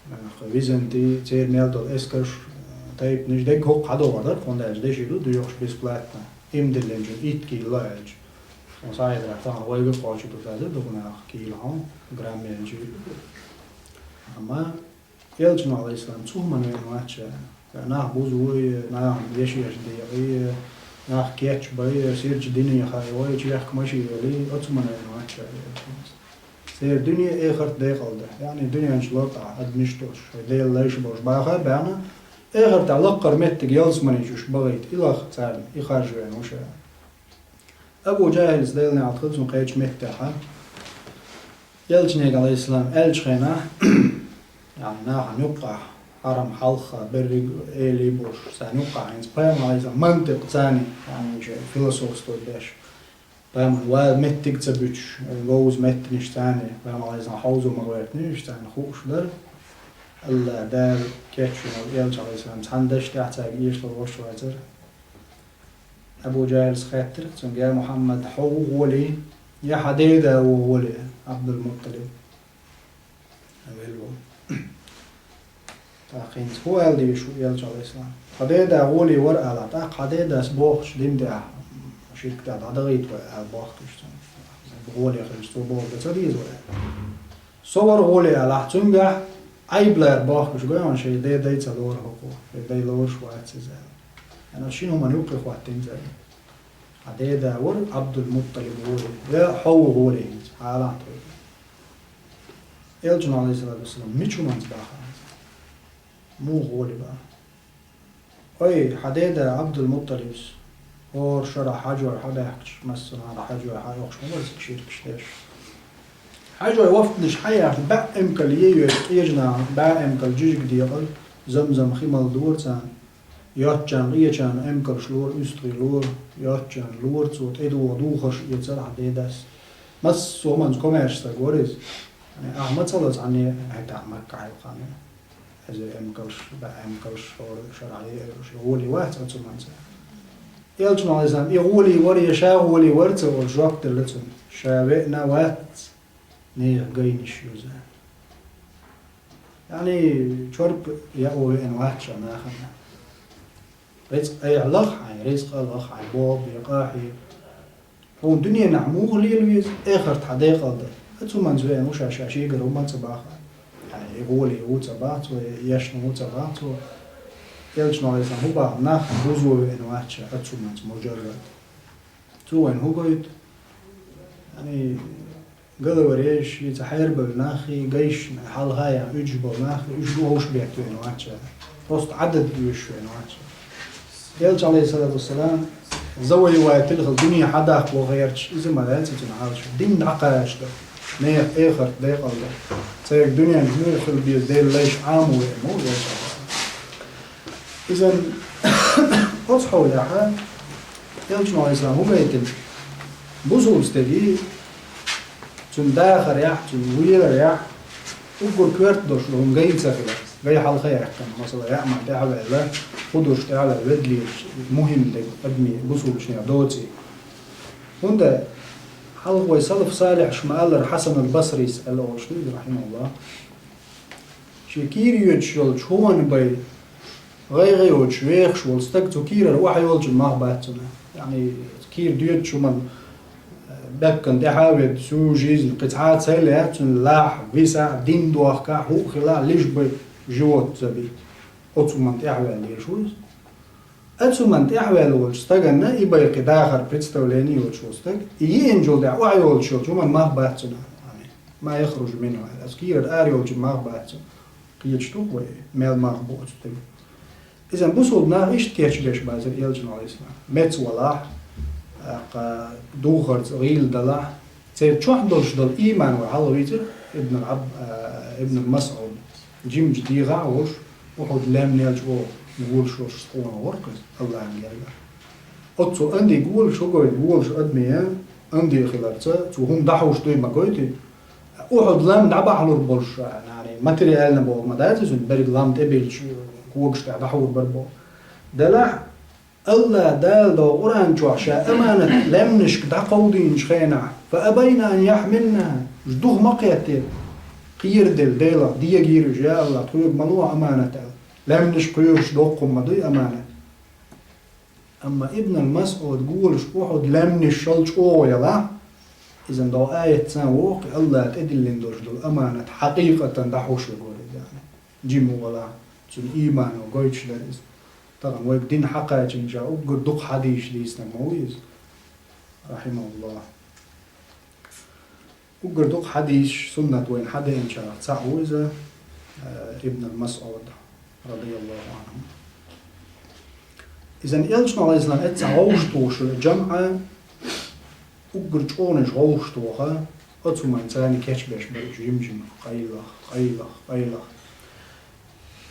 нах, Византи, церан мел долу эскарш, тайпанаш дерг хӀокху хьадогӀур дара, хӀунда аьлча деши ду доьхуш бесплатно, иман диллинчун итт кийла аьлча. Хьуна схьахетарехь, тахана вайга кхочур ду, даза дукха нах кийла хьуна, грамм аьлча. Амма Элчано, Ӏалайхиссалам, цу хӀуманна веана вац ша. Нах бузой, нах еш-еш декъий, нах кечбай, сирчу дине хьайой, чехка машин йолий, оцу хӀуманна веана вац ша. Церан дуьне, эхарт декъалда. Яъни, дуьнен чу лартӀахь адамаш долуш, шайн Делан лайш болуш баха а баьхна, эхартахь лаккхара меттиг ялсамани чу уьш бахийта, и лаха царна, и харжа веана ву ша. Абу ДжахӀилс, Делан неӀалт хуьлда цунна, кхечу меттехь, Элчане, Ӏалайхиссалам, аьллачу хенахь, яъни, нахана юккъехь хьарам, хьалха, берриг а элий болуш, царна юккъехь хӀинца пайхамар, Ӏалайхиссалам, мантикъ царна, яъни, уьш философство деш, пайхамар вала меттиг а ца буьтуш, вовза меттанаш царна, пайхамар, Ӏалайхиссалам, хьовзо ма гӀоьртинехь, уьш царна хууш дара. Алла, Дала кечвина волу Элча, Ӏалайхиссалам, цхьана дашна тӀехь цаьрга эшалур волуш вацара. Абу ДжахӀилс хаьттира цуьнга: «Я Мухьаммад, хьо ву гӀоле, я хьан деда ву гӀоле, Ӏабдул-Мутталиб?» Велла ву. ТӀаккха хӀинца хӀун аьлла дезаш ву Элча, Ӏалайхиссалам? Тхан деда гӀоле вара алахь, тӀаккха хьан дедас бохучу дин тӀехь, ширк тӀехь дӀадахийта вай аьлла бохкуш цунна. ГӀоле хилча, цо бохург дан ца деза вай. Со вара гӀоле алахь, цуьнгахь Ӏайб лара бохкуш гой хьуна, шайн дедай ца лора хӀокхо, шайн дай лоруш вац иза аьлла. Ана шина хӀуманна юккъе хӀоттийна цара. Хьан деда вара Ӏабдул-Мутталиб гӀоле, я хьо ву гӀоле хӀинца, хьан алахь тхоьга. Элчано, Ӏалайхиссалату вассалам, мича хӀуманца баха? Муха гӀоле баха? Ой, хьан деда Ӏабдул-Мутталибс, хӀора шарахь хьажой хьабаьхкича, массанхьара хьажой хьайоккхуш ма бара цига ширкаш деш. Хьажой вафтанаш хьаяьхча, бӀе эмкал е йоьду къежа нахана, бӀе эмкал жижиг декъала, Замзам хи мала дора царна. Йоцчарна, къечарна эмкалш лора, уьстагӀий лора, йоцчарна лора цо, тӀедуха духарш эцара хьан дедас. Массо а хӀуманца комаьрша стаг вара иза. Ахьа ма ца ло цхьанне, хӀетахь Макка хьаькхана. Эзар эмкалш, бӀе эмкалш, хӀора шарахь е, гӀоле вац оцу хӀуманца. Элчано, Ӏалайхиссалам, и гӀоле вара, я ша гӀоле вара ца олуш жоп делла цунна. Ша веана вац нехан гайнаш юза. Яъни, чорпа яо веана вац ша нахана. Рицкъ айхьа лаха хьайн, рицкъа лаха хьайн, боху бен къахье. Хьуна дуьненахь муха лела веза, эхарт хьан декъалда. Оцу хӀуманца веана ву ша, ша шегара хӀума ца баха. Хьайн, и гӀоле ву ца баха цо, и ешна ву ца баха цо. Элчано, Ӏалайхиссалам, хӀун баха, нах бузо веана вац ша, оцу хӀуманца мужаррад. Цо вайна хӀун гойту? Яъни, галвареш, и ца хьербевлла нахи, гайшна хьалха ян уьдуш болу нахи, уьш ду хӀовш беттавелла вац ша. Просто Ӏадат оьшуш велла вац ша. Элча, Ӏалайхиссалату вассалам, завоевать хилла дуьне хьадаккха ваха гӀерташ, иза ма дац цуьнан Ӏалашо. Дин дӀакхачадо, нехан эхарт декъалдо. Цаьрга дуьненчу муха хила беза Делан лайш Ӏамо веана ву Элча. Иза оцу хьолехь, Элчано, Ӏалайхиссалам, хӀун гайтина? Бусулба стеге, цуьнан дахарехь, цуьнан веларехь, уггар коьрта долуш долу хӀума гайна ца хилар. Гай хьалха яьккхина, масала, яа мара тӀаьхьаваьлла, кху дурш тӀаьхьаваьлла, ведалерчу мухӀим дерг адамийн, бусулбанех доций. ХӀунда хьалха вай салаф салихьаш ма-аллара, Хьасан аль-Басрис аьлла олуш ду иза, рахьимахуллахӀ. Шен кийра йоьдуш йолчу хӀуманна бай, гӀайгӀа йоцуш вехаш волу стаг цу кийрара охьайолчун мах бац цунна. Яъни, кийра доьдучу хӀуманна, э, баьхкина тӀаьхьа а ведда, всю жизнь кхин цхьа а ца лаьа цуьнан лахь, висахь, дин дохкахь, хӀуъа хилахь, лиш бай живот забит. Оцу хӀуманна тӀаьхьаваьлла дезаш ву иза. Оцу хӀуманна тӀаьхьаваьлла волчу стаганна и байкхи дахар представление йолуш волу стаг, и йиъначул тӀаьхьа охьайолуш йолчу хӀуманна мах бац цуьнан. Ма яхружу минху. Оцу кийрара ара йолчу мах бац цуьнан. Кхеташ ду вай, мел мах бу оцу стеган. Иза бусулба нах иштта кечбеш бацара элчано, Ӏалайхиссалам. Меца валахь, тӀаккха духарца гӀийла далахь, церан чохь долуш долу ийман вай хьалха вийцира, Ибн Аб-, а, Ибн Масъуд. Жимчу дегӀахь а волуш, Ухьуд лаьмнел чӀогӀа гулуш волуш къона вара иза, Аллахьан гергахь. Оццул анди гулуш, хӀу гойту, гулуш адамийн анди хиларца, цо хӀума дӀахьуш дуй ма гойту. Ухьуд лам дӀабахьалур болуш, нани, материально боху ма дац иза, берриг лам тӀебилча, когаш тӀехь дӀахьур бара боху. Делахь, Алла Дала догӀу Къуръан чохь ша аманат лаьмнашка дӀакховдийначу хенахь, «фа абайна ан яхьмилнаха», уьш духа ма кхеттира. Кхераделла Делах дегийра уьш, я Алла, тхоьга ма лохьа аманат аьлла. Лаьмнаш кхоьруш доккхун ма дуй аманат. Амма Ибн ал-Масъуд гулуш Ухьуд лаьмнаш шал чӀогӀа ялахь, иза догӀу аятца воху, Алла тӀедиллина долуш долу аманат хьакъикъатан дӀахьуш вегора иза. Жима валахь, цуьнан иймано гойтуш дара иза. Тахана вайга дин хьакхачийна ша уггар дукха хьадисаш дийцинарг ма ву иза, рахьимахуллахь. Уггар дукха хьадисаш, суннат вайна хьадеанчарах цхьаъ ву иза, э, Ибн ал-Масъуд, радияллаху анху. Иза элчано, Ӏалайхиссалам, эццахь вовшахтухуш жамӀа, уггар чӀогӀанаш вовшахтоха, оцу хӀуманца царна кечбеш бара уьш жим-жима, къайлах, къайлах, къайлах.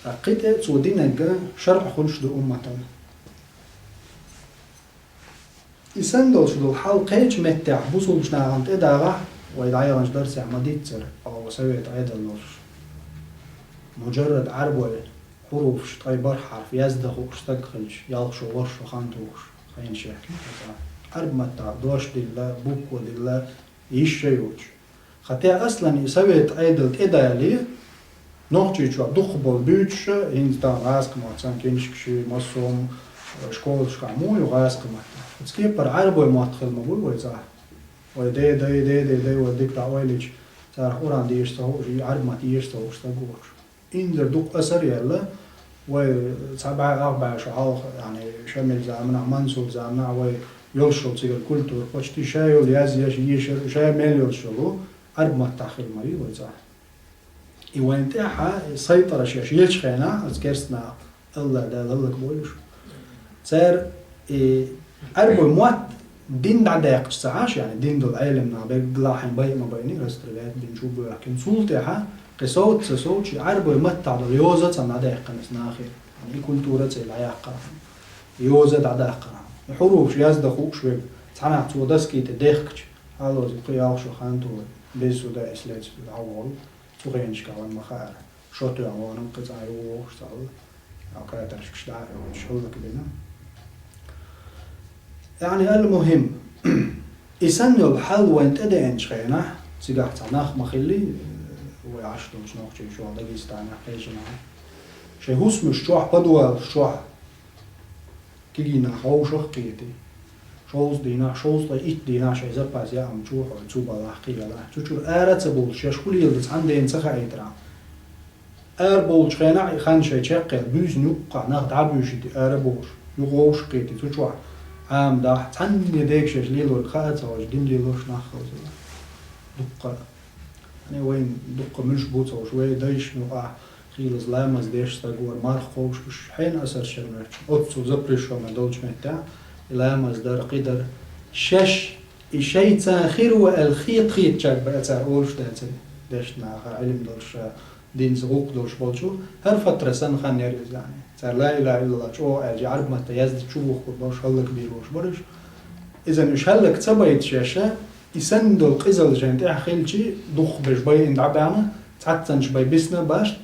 Ткъа кхин тӀе цо динарг шарӀ хуьлуш ду умматана. И санна долуш долу хьал кхечу меттехь бусулбачу нахана тӀедагӀахь, вай дӀаяханчу дарсехь ма-дийццара, оха совет Ӏедал долуш. Муджаррад Ӏаьрбой хьуруфаш, ткъе бархӀ хьарф яздан хууш стаг хилча, ялх шо, ворхӀ шо хан тухуш, хенаш яхкина. Ӏаьрба маттахь дош дилла, буква дилла, йиш а йоцуш. Хатя аслан и совет Ӏедал тӀедале, Нохчийчохь дукхахболу буьйцуш а, хӀинца тахана гӀазкхийн маттахь цхьана книжкаш, массо а школашкахь муха ю гӀазкхийн маттахь. Оцу кепара Ӏаьрбойн мотт хила ма буй вай цӀахь. Вай ден-дай, ден-ден-дай вай дика дӀа ойла йича, царах Къуръан деша ца хууш, и Ӏаьрба мотт еша ца хууш стаг воцуш. Инзара дукха асар а яьлла, вай цхьа бӀе, ах бӀе шо хьалха, яъни Шамил заманахь, Мансур заманахь вай йолуш йолу цигара культура, почти ша йолу язъеш, йийшар, ша мел йолуш йолу, Ӏаьрба маттахь хила ма ю вай цӀахь. И вайна тӀехь сайтара шаьш ечу хенахь, оцу керста наха, Алла Дала хӀаллакбойла уьш. Цара и Ӏаьрбойн мотт дин дӀадаьккхича ца Ӏаш, яъни дин долу Ӏелам наха берг лахьийна бай а ма байъина, расторгать дина чу боьхкина. Цул тӀаьхьа кхин совца ца совцуш, и Ӏаьрбойн маттахь долу йоза а царна дӀадаьккхина оцу нахера. И культура а царна дӀаяьккхина. Йоза а дӀадаккхина. И хьуруфаш яздан хууш верг, цхьанхьа цо доски тӀе дехкича, хьалоза кхин ялх шо хан тухуш, без суда и следствия дӀаволу. Цу хенашкахь вайна ма хаьара, шо тоьхна вахана кхин цхьа а вогӀуш ца хилла, катаршкаш дӀа а йолуш, хӀаллакбина. Яъни, ал-мухӀим, и санна йолу хьал вайна тӀедеанчу хенахь, цигахь цхьа нах ма хиллий, вай Ӏаш долчу Нохчийчохь, Дагестанехь, кхечанхьа. Шайн хӀусамаш чохь, подвалаш чохь, кегий нах вовшах а кхетий. Шовзткъа дийнахь, шовзткъе итт дийнахь шайн запас яа хӀума чу хьо цу балахь, кхин ялахь. Цу чуьра ара а ца бовлуш, шаьш хӀун леладо цхьана дена ца хаийтархьама. Ара бовлучу хенахь и хан шайн чекхъяьлла, буьйсанна юккъехь нах дӀа а буьйшийтий, ара а бовлуш, юха вовшах а кхетий, цу чохь Ӏамадахь, цхьанне дега шаьш лелориг хаа а ца хууш, дин лелош нах хилла. Дуккха а. Ани вайн дуккха муьлш бу ца хууш, вай дайшна юкъахь, хийлаза ламаз деш стаг вара, марха кхобуш, уьш хьенан асар шайн моьттуш, оццул запрещённый долчу меттехь, и ламаз дар, кхин дар. Шаьш, и шайца хир ву аьлла хета-хетачаьрга бен цара олуш дацара, дешна наха, Ӏилма долуш, динца гӀуллакх долуш болчу, хӀара фатра санна хан яра иза, яъни. Цара ла илаха иллаллах чӀогӀа аьлча, Ӏарб матта язда чу вухкур болуш, хӀаллакбийр болуш бара уьш. Иза уьш хӀаллак ца байта шаьш, и санна долу къизалла шайна тӀехь хилчи, дукхахберш байина дӀабаьхьна, цхьаццанаш бай бисна башта.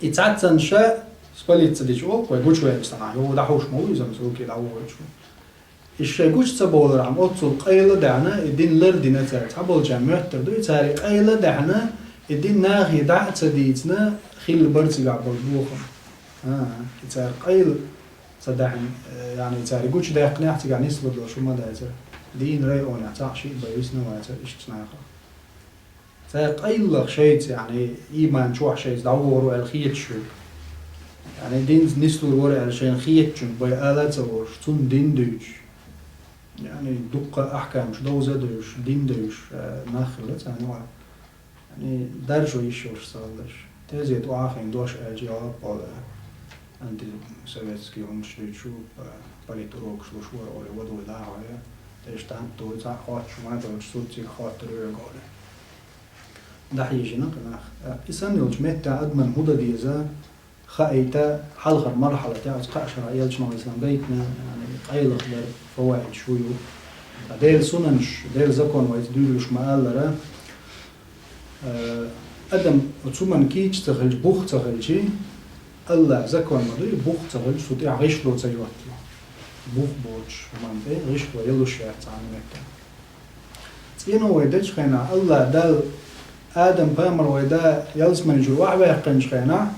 И цхьаццанаш ша с полиции дича олу, вай гучувелла санахь, йо, дӀахьуш ма ву иза, ма сулкий дӀавохуьйтуш ву. И шайн гучу ца бовлархьама, оццул къайла а даьхьна, и дин лардина цара. Цхьаболчарна моьттур ду, и цара и къайла а даьхьна, и дин нахе дӀа а ца дийцина, хилла бара цигахь болу бохам. А, и цара къайла ца даьхьна, э, яъни цара и гучудаьккхинехь, цигахь нислур долуш хӀума дацара. Дийна районехь цхьаъ шиъ бай висна вацара иштта нахах. Цара къайлах шайца, яъни, ийман чохь шайца дӀавогӀур ву аьлла хеташ верг. Яъни динца нислур вара аьлла шайна хетачунна бай ала а ца волуш, цунна дин дуьйцуш. Яъни дуккха ахкамаш довза а девзаш, дин девзаш, э, нах хилла царна юкъахь. Яъни даржо йиш йолуш ца хилла уьш. Тезет охьахиъна дош аьлча, ялхаппала антисоветский хӀуманаш дуьйцуш ву, политурокаш луш вара олий, вадой дӀахьой, тӀе тӀант дуй, цхьаъ хоттуш ма долчу, суд цига хоттур верг олий. ДӀахьежина кху нах. И санна йолчу меттехь адамна хӀун дан деза, хаийта, хьалхара мархьалатехь оцу кхаа шарахь элчано ислам гайтина, яъни къайлаха дара фаваидаш хӀун ю. Ткъа Делан сунанаш, Делан закон вайца дуьйлалуш ма-аллара, э, адам оцу хӀуманна кийча ца хилча, бух ца хилча, АллахӀан закон ма дуй, бух ца хилча, цу тӀехь гӀишло ца йоттало. Бух боцуш хӀуманна тӀе гӀишло ялуш яц цхьана меттехь. ЦӀено вай дечу хенахь, АллахӀ Далла Адам-пайхамар вай да ялсамани чуьра охьаваьккхинчу хенахь,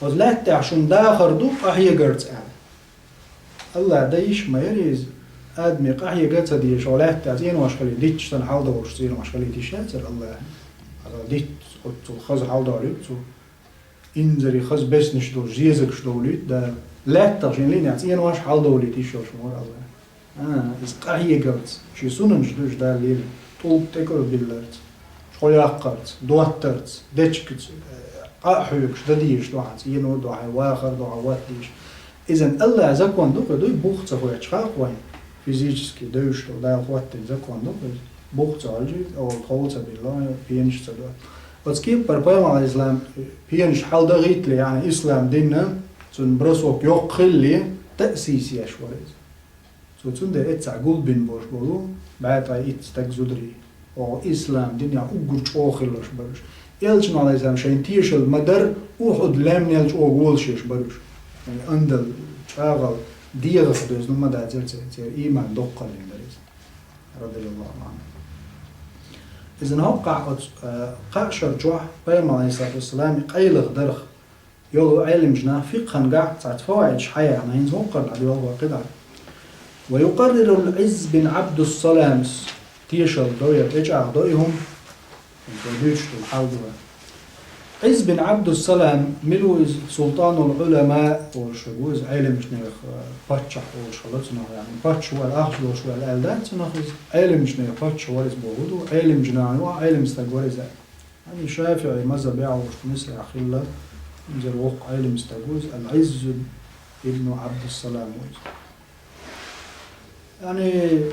оцу лаьттахь шуна дахар ду къахьегарца аьлла. АллахӀ дан йиш ма яра иза, Адаме къахьега а ца дезаш, хьо лаьттахь цӀенош хилийта, дитташ санна хьаладовлуш цӀенош хилийта йиш яцара АллахӀна. Хьала дитт, оццул хаза хьаладовлуьйту цо. Инзаре хаза беснаш долу, зезагаш довлуьйту Дала. Лаьттах шен лийнехь цӀенош хьаладовлийта йиш йолуш ма вара АллахӀ. А, иза къахьегарца, шен сунанаш ду уьш Дала лелийна, тӀулг тӀекӀалбилларца, шо яккхарца, доттарца, дечкаца, э, къа а хьоьгуш, дан дезаш ду хьан цӀено, ду хьан вахар, ду хьан ват дезаш. Иза АллахӀан закон ду-кх, дуй, бух ца хоьттуш хьакха вайн, физически девзаш долу Дала хӀоттийна закон ду-кх иза. Бух ца хилча, ола хов ца билла, пенаш ца до. Оцу кеппара пайхамар, Ислам, пенаш хьалдахийтале, яъни ислам динна, цунна бросок йоккха хилале, таъсис еш вара иза. Цо цундела эццахь гулбина болуш болу бӀе ткъе итт стаг зударий, оха ислам динехь уггар чӀогӀа хилалаш бара уьш. Элчано, Ӏалайхиссалам, шайна тешалла ма-дарра, Ухьуд лаьмнел чӀогӀа волуш еш бара уьш. Андал, чӀагӀал, дегӀах доьзна ма дацара церан, церан ийман доккхаллин дара иза. Радияллаху анху. Иза хӀокхахь оцу, э, кхаа шар чохь пайхамар, Ӏалайхиссалату вассалам, къайлаха дарх йолу Ӏеламчу наха фикъхьангахь цхьацца фаваидаш хьаяьхна, хӀинца хӀокхарна дӀадоьлху вай кхидӀа. Ва юкъаррирул Ӏизз бин Ӏабдуссаламс, тешалла до я тӀечӀагӀдо и хӀума, хӀинца вай дуьйцуш долу хьал ду вай. Ӏизз бин Ӏабдуссалам мила ву иза? Султанул Ӏулама олуш ву иза, Ӏеламчу нехан паччахь олуш хилла цунах, яъни паччахь вара, ахча долуш вара аьлла дац цунах иза, Ӏеламчу нехан паччахь вара иза бохург ду, Ӏеламчу нахана юкъахь Ӏелам стаг вара иза. Яъни ШафиӀи мазхӀабехь волуш Мисрехь хилла, иза воккха Ӏелам стаг ву иза, Ал-Ӏизз ибн Ӏабдуссалам ву иза. Яъни,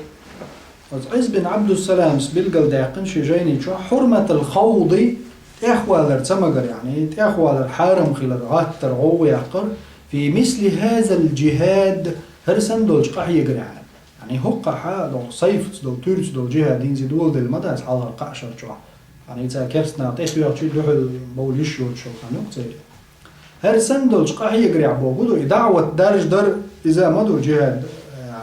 оцу Ӏизз бин Ӏабдуссаламс билгалдаьккхина шен жайни чохь хьурматал хавди, тӀехвалар ца магар, яъни, тӀехвалар хьарам хилар, гӀаттар, гӀовгӀа яккхар, фи мисли хазал джихад, хӀара санна долчу къахьегарехь. Яъни хӀокхахь а долу сайфаца долу, туьрца долу джихад хӀинца доладелла ма дац хьалхара кхаа шар чохь. Яъни цара керстанах тӀетоьхчи дуьхьал бовла йиш йоцуш йолу хан ю-кх церан. ХӀара санна долчу къахьегарехь боху ду, и даӀват даржа дар, иза ма ду джихад,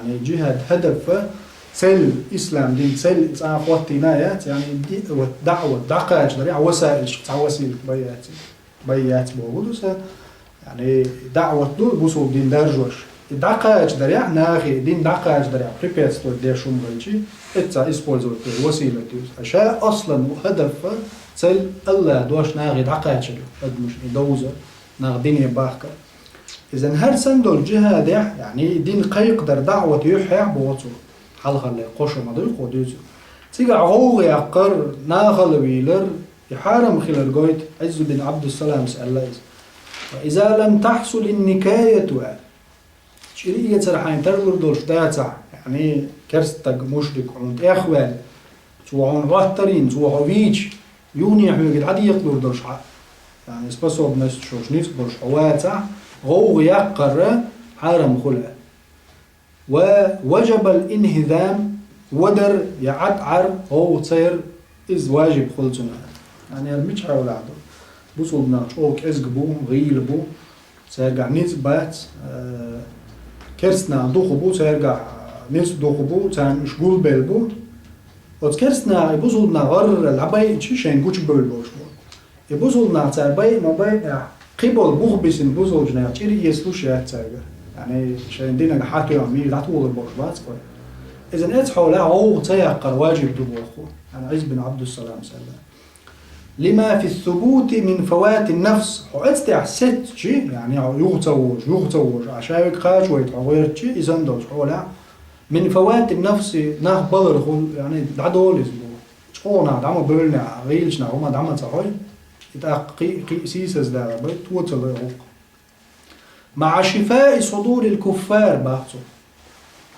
яъни джихад хӀадаф, цель, ислам дин цель цкъа а хӀоттийна а яц, яъни ди-, вот даӀват дӀакхачадарехь васаилшка цхьа василат бай яц. Бай яц боху ду сан, яъни, даӀват ду бусулба дин даржош. И дӀакхачадарехь, нахе дин дӀакхачадарехь препятствовать деш хӀума хилчи, эцца использовать деш василат ю иза. Ша аслан хӀадаф, цель АллахӀан дош нахе дӀакхачар ю, адамашна и довза, нах дине бахка. Иза хӀара санна долу джихадехь, яъни, дин кхайкхадар, даӀват юьххьехь боху цо. Хьалхале кхо шо ма дуй кхо дуьйцу. Цигахь гӀовгӀа яккхар, нахала вийлар, и хьарам хилар гойту, Ӏизз бин Ӏабдуссаламс аьлла иза. Ва иза лам тахсулин никаяту аьлла. ЧӀир эцар хьайна тарлур долуш дацахь, яъни керстаг мушрик хьуна тӀехваьлла, цо хьуна хӀоттарийна, цо хьо вийча, юхане хьоьга дӀадекъалур долуш хьан, яъни способность шуьш ницкъ болуш хьо вацахь, гӀовгӀа яккхар хьарам хуьлу аьлла. Ва важабал инхизам, вадар я Ӏад Ӏар гӀовгӀа ца яр, иза важиб хуьлу цунах. Яъни, ял мича хьолахь ду? Бусулба нах чӀогӀа кӀезга бу, гӀийла бу, цаьргахь ницкъ бац, э, керстанах дукха бу, цаьргахь ницкъ дукха бу, царна уьш гулбелла бу. Оцу керстанах и бусулба нах гӀарра дӀабайча, шайн гучубевлла болуш бу. И бусулба нах цара байа ма байа, кхин болу бух бисина бусулба нах чӀир эцалуш яц цаьрга. Яъни, шайн динага хьатоьхна мийра дӀатухур болуш бац кхой. Иза эцу хьолехь гӀовгӀа ца яккхар важиб ду боху, яъни Ӏизз бин Ӏабдуссаламс аьлла. لما في الثبوت من فوات النفس. Хьо эцтехь сецчи, яъни хьо юха ца вожа, юха ца вожа, а шайга кхача вайта хьо гӀертчи, и санна долчу хьолехь, من فوات النفس, нах балархула, яъни дӀадолу иза боху. ЧӀогӀа нах дӀа ма бевллинехь, гӀийлачу нах хӀума дӀа ма ца хьой, и тӀаккха кхин, кхин сийсаздала бай, то ца лой гӀуллакх. مع شفاء صدور الكفار, боху цо.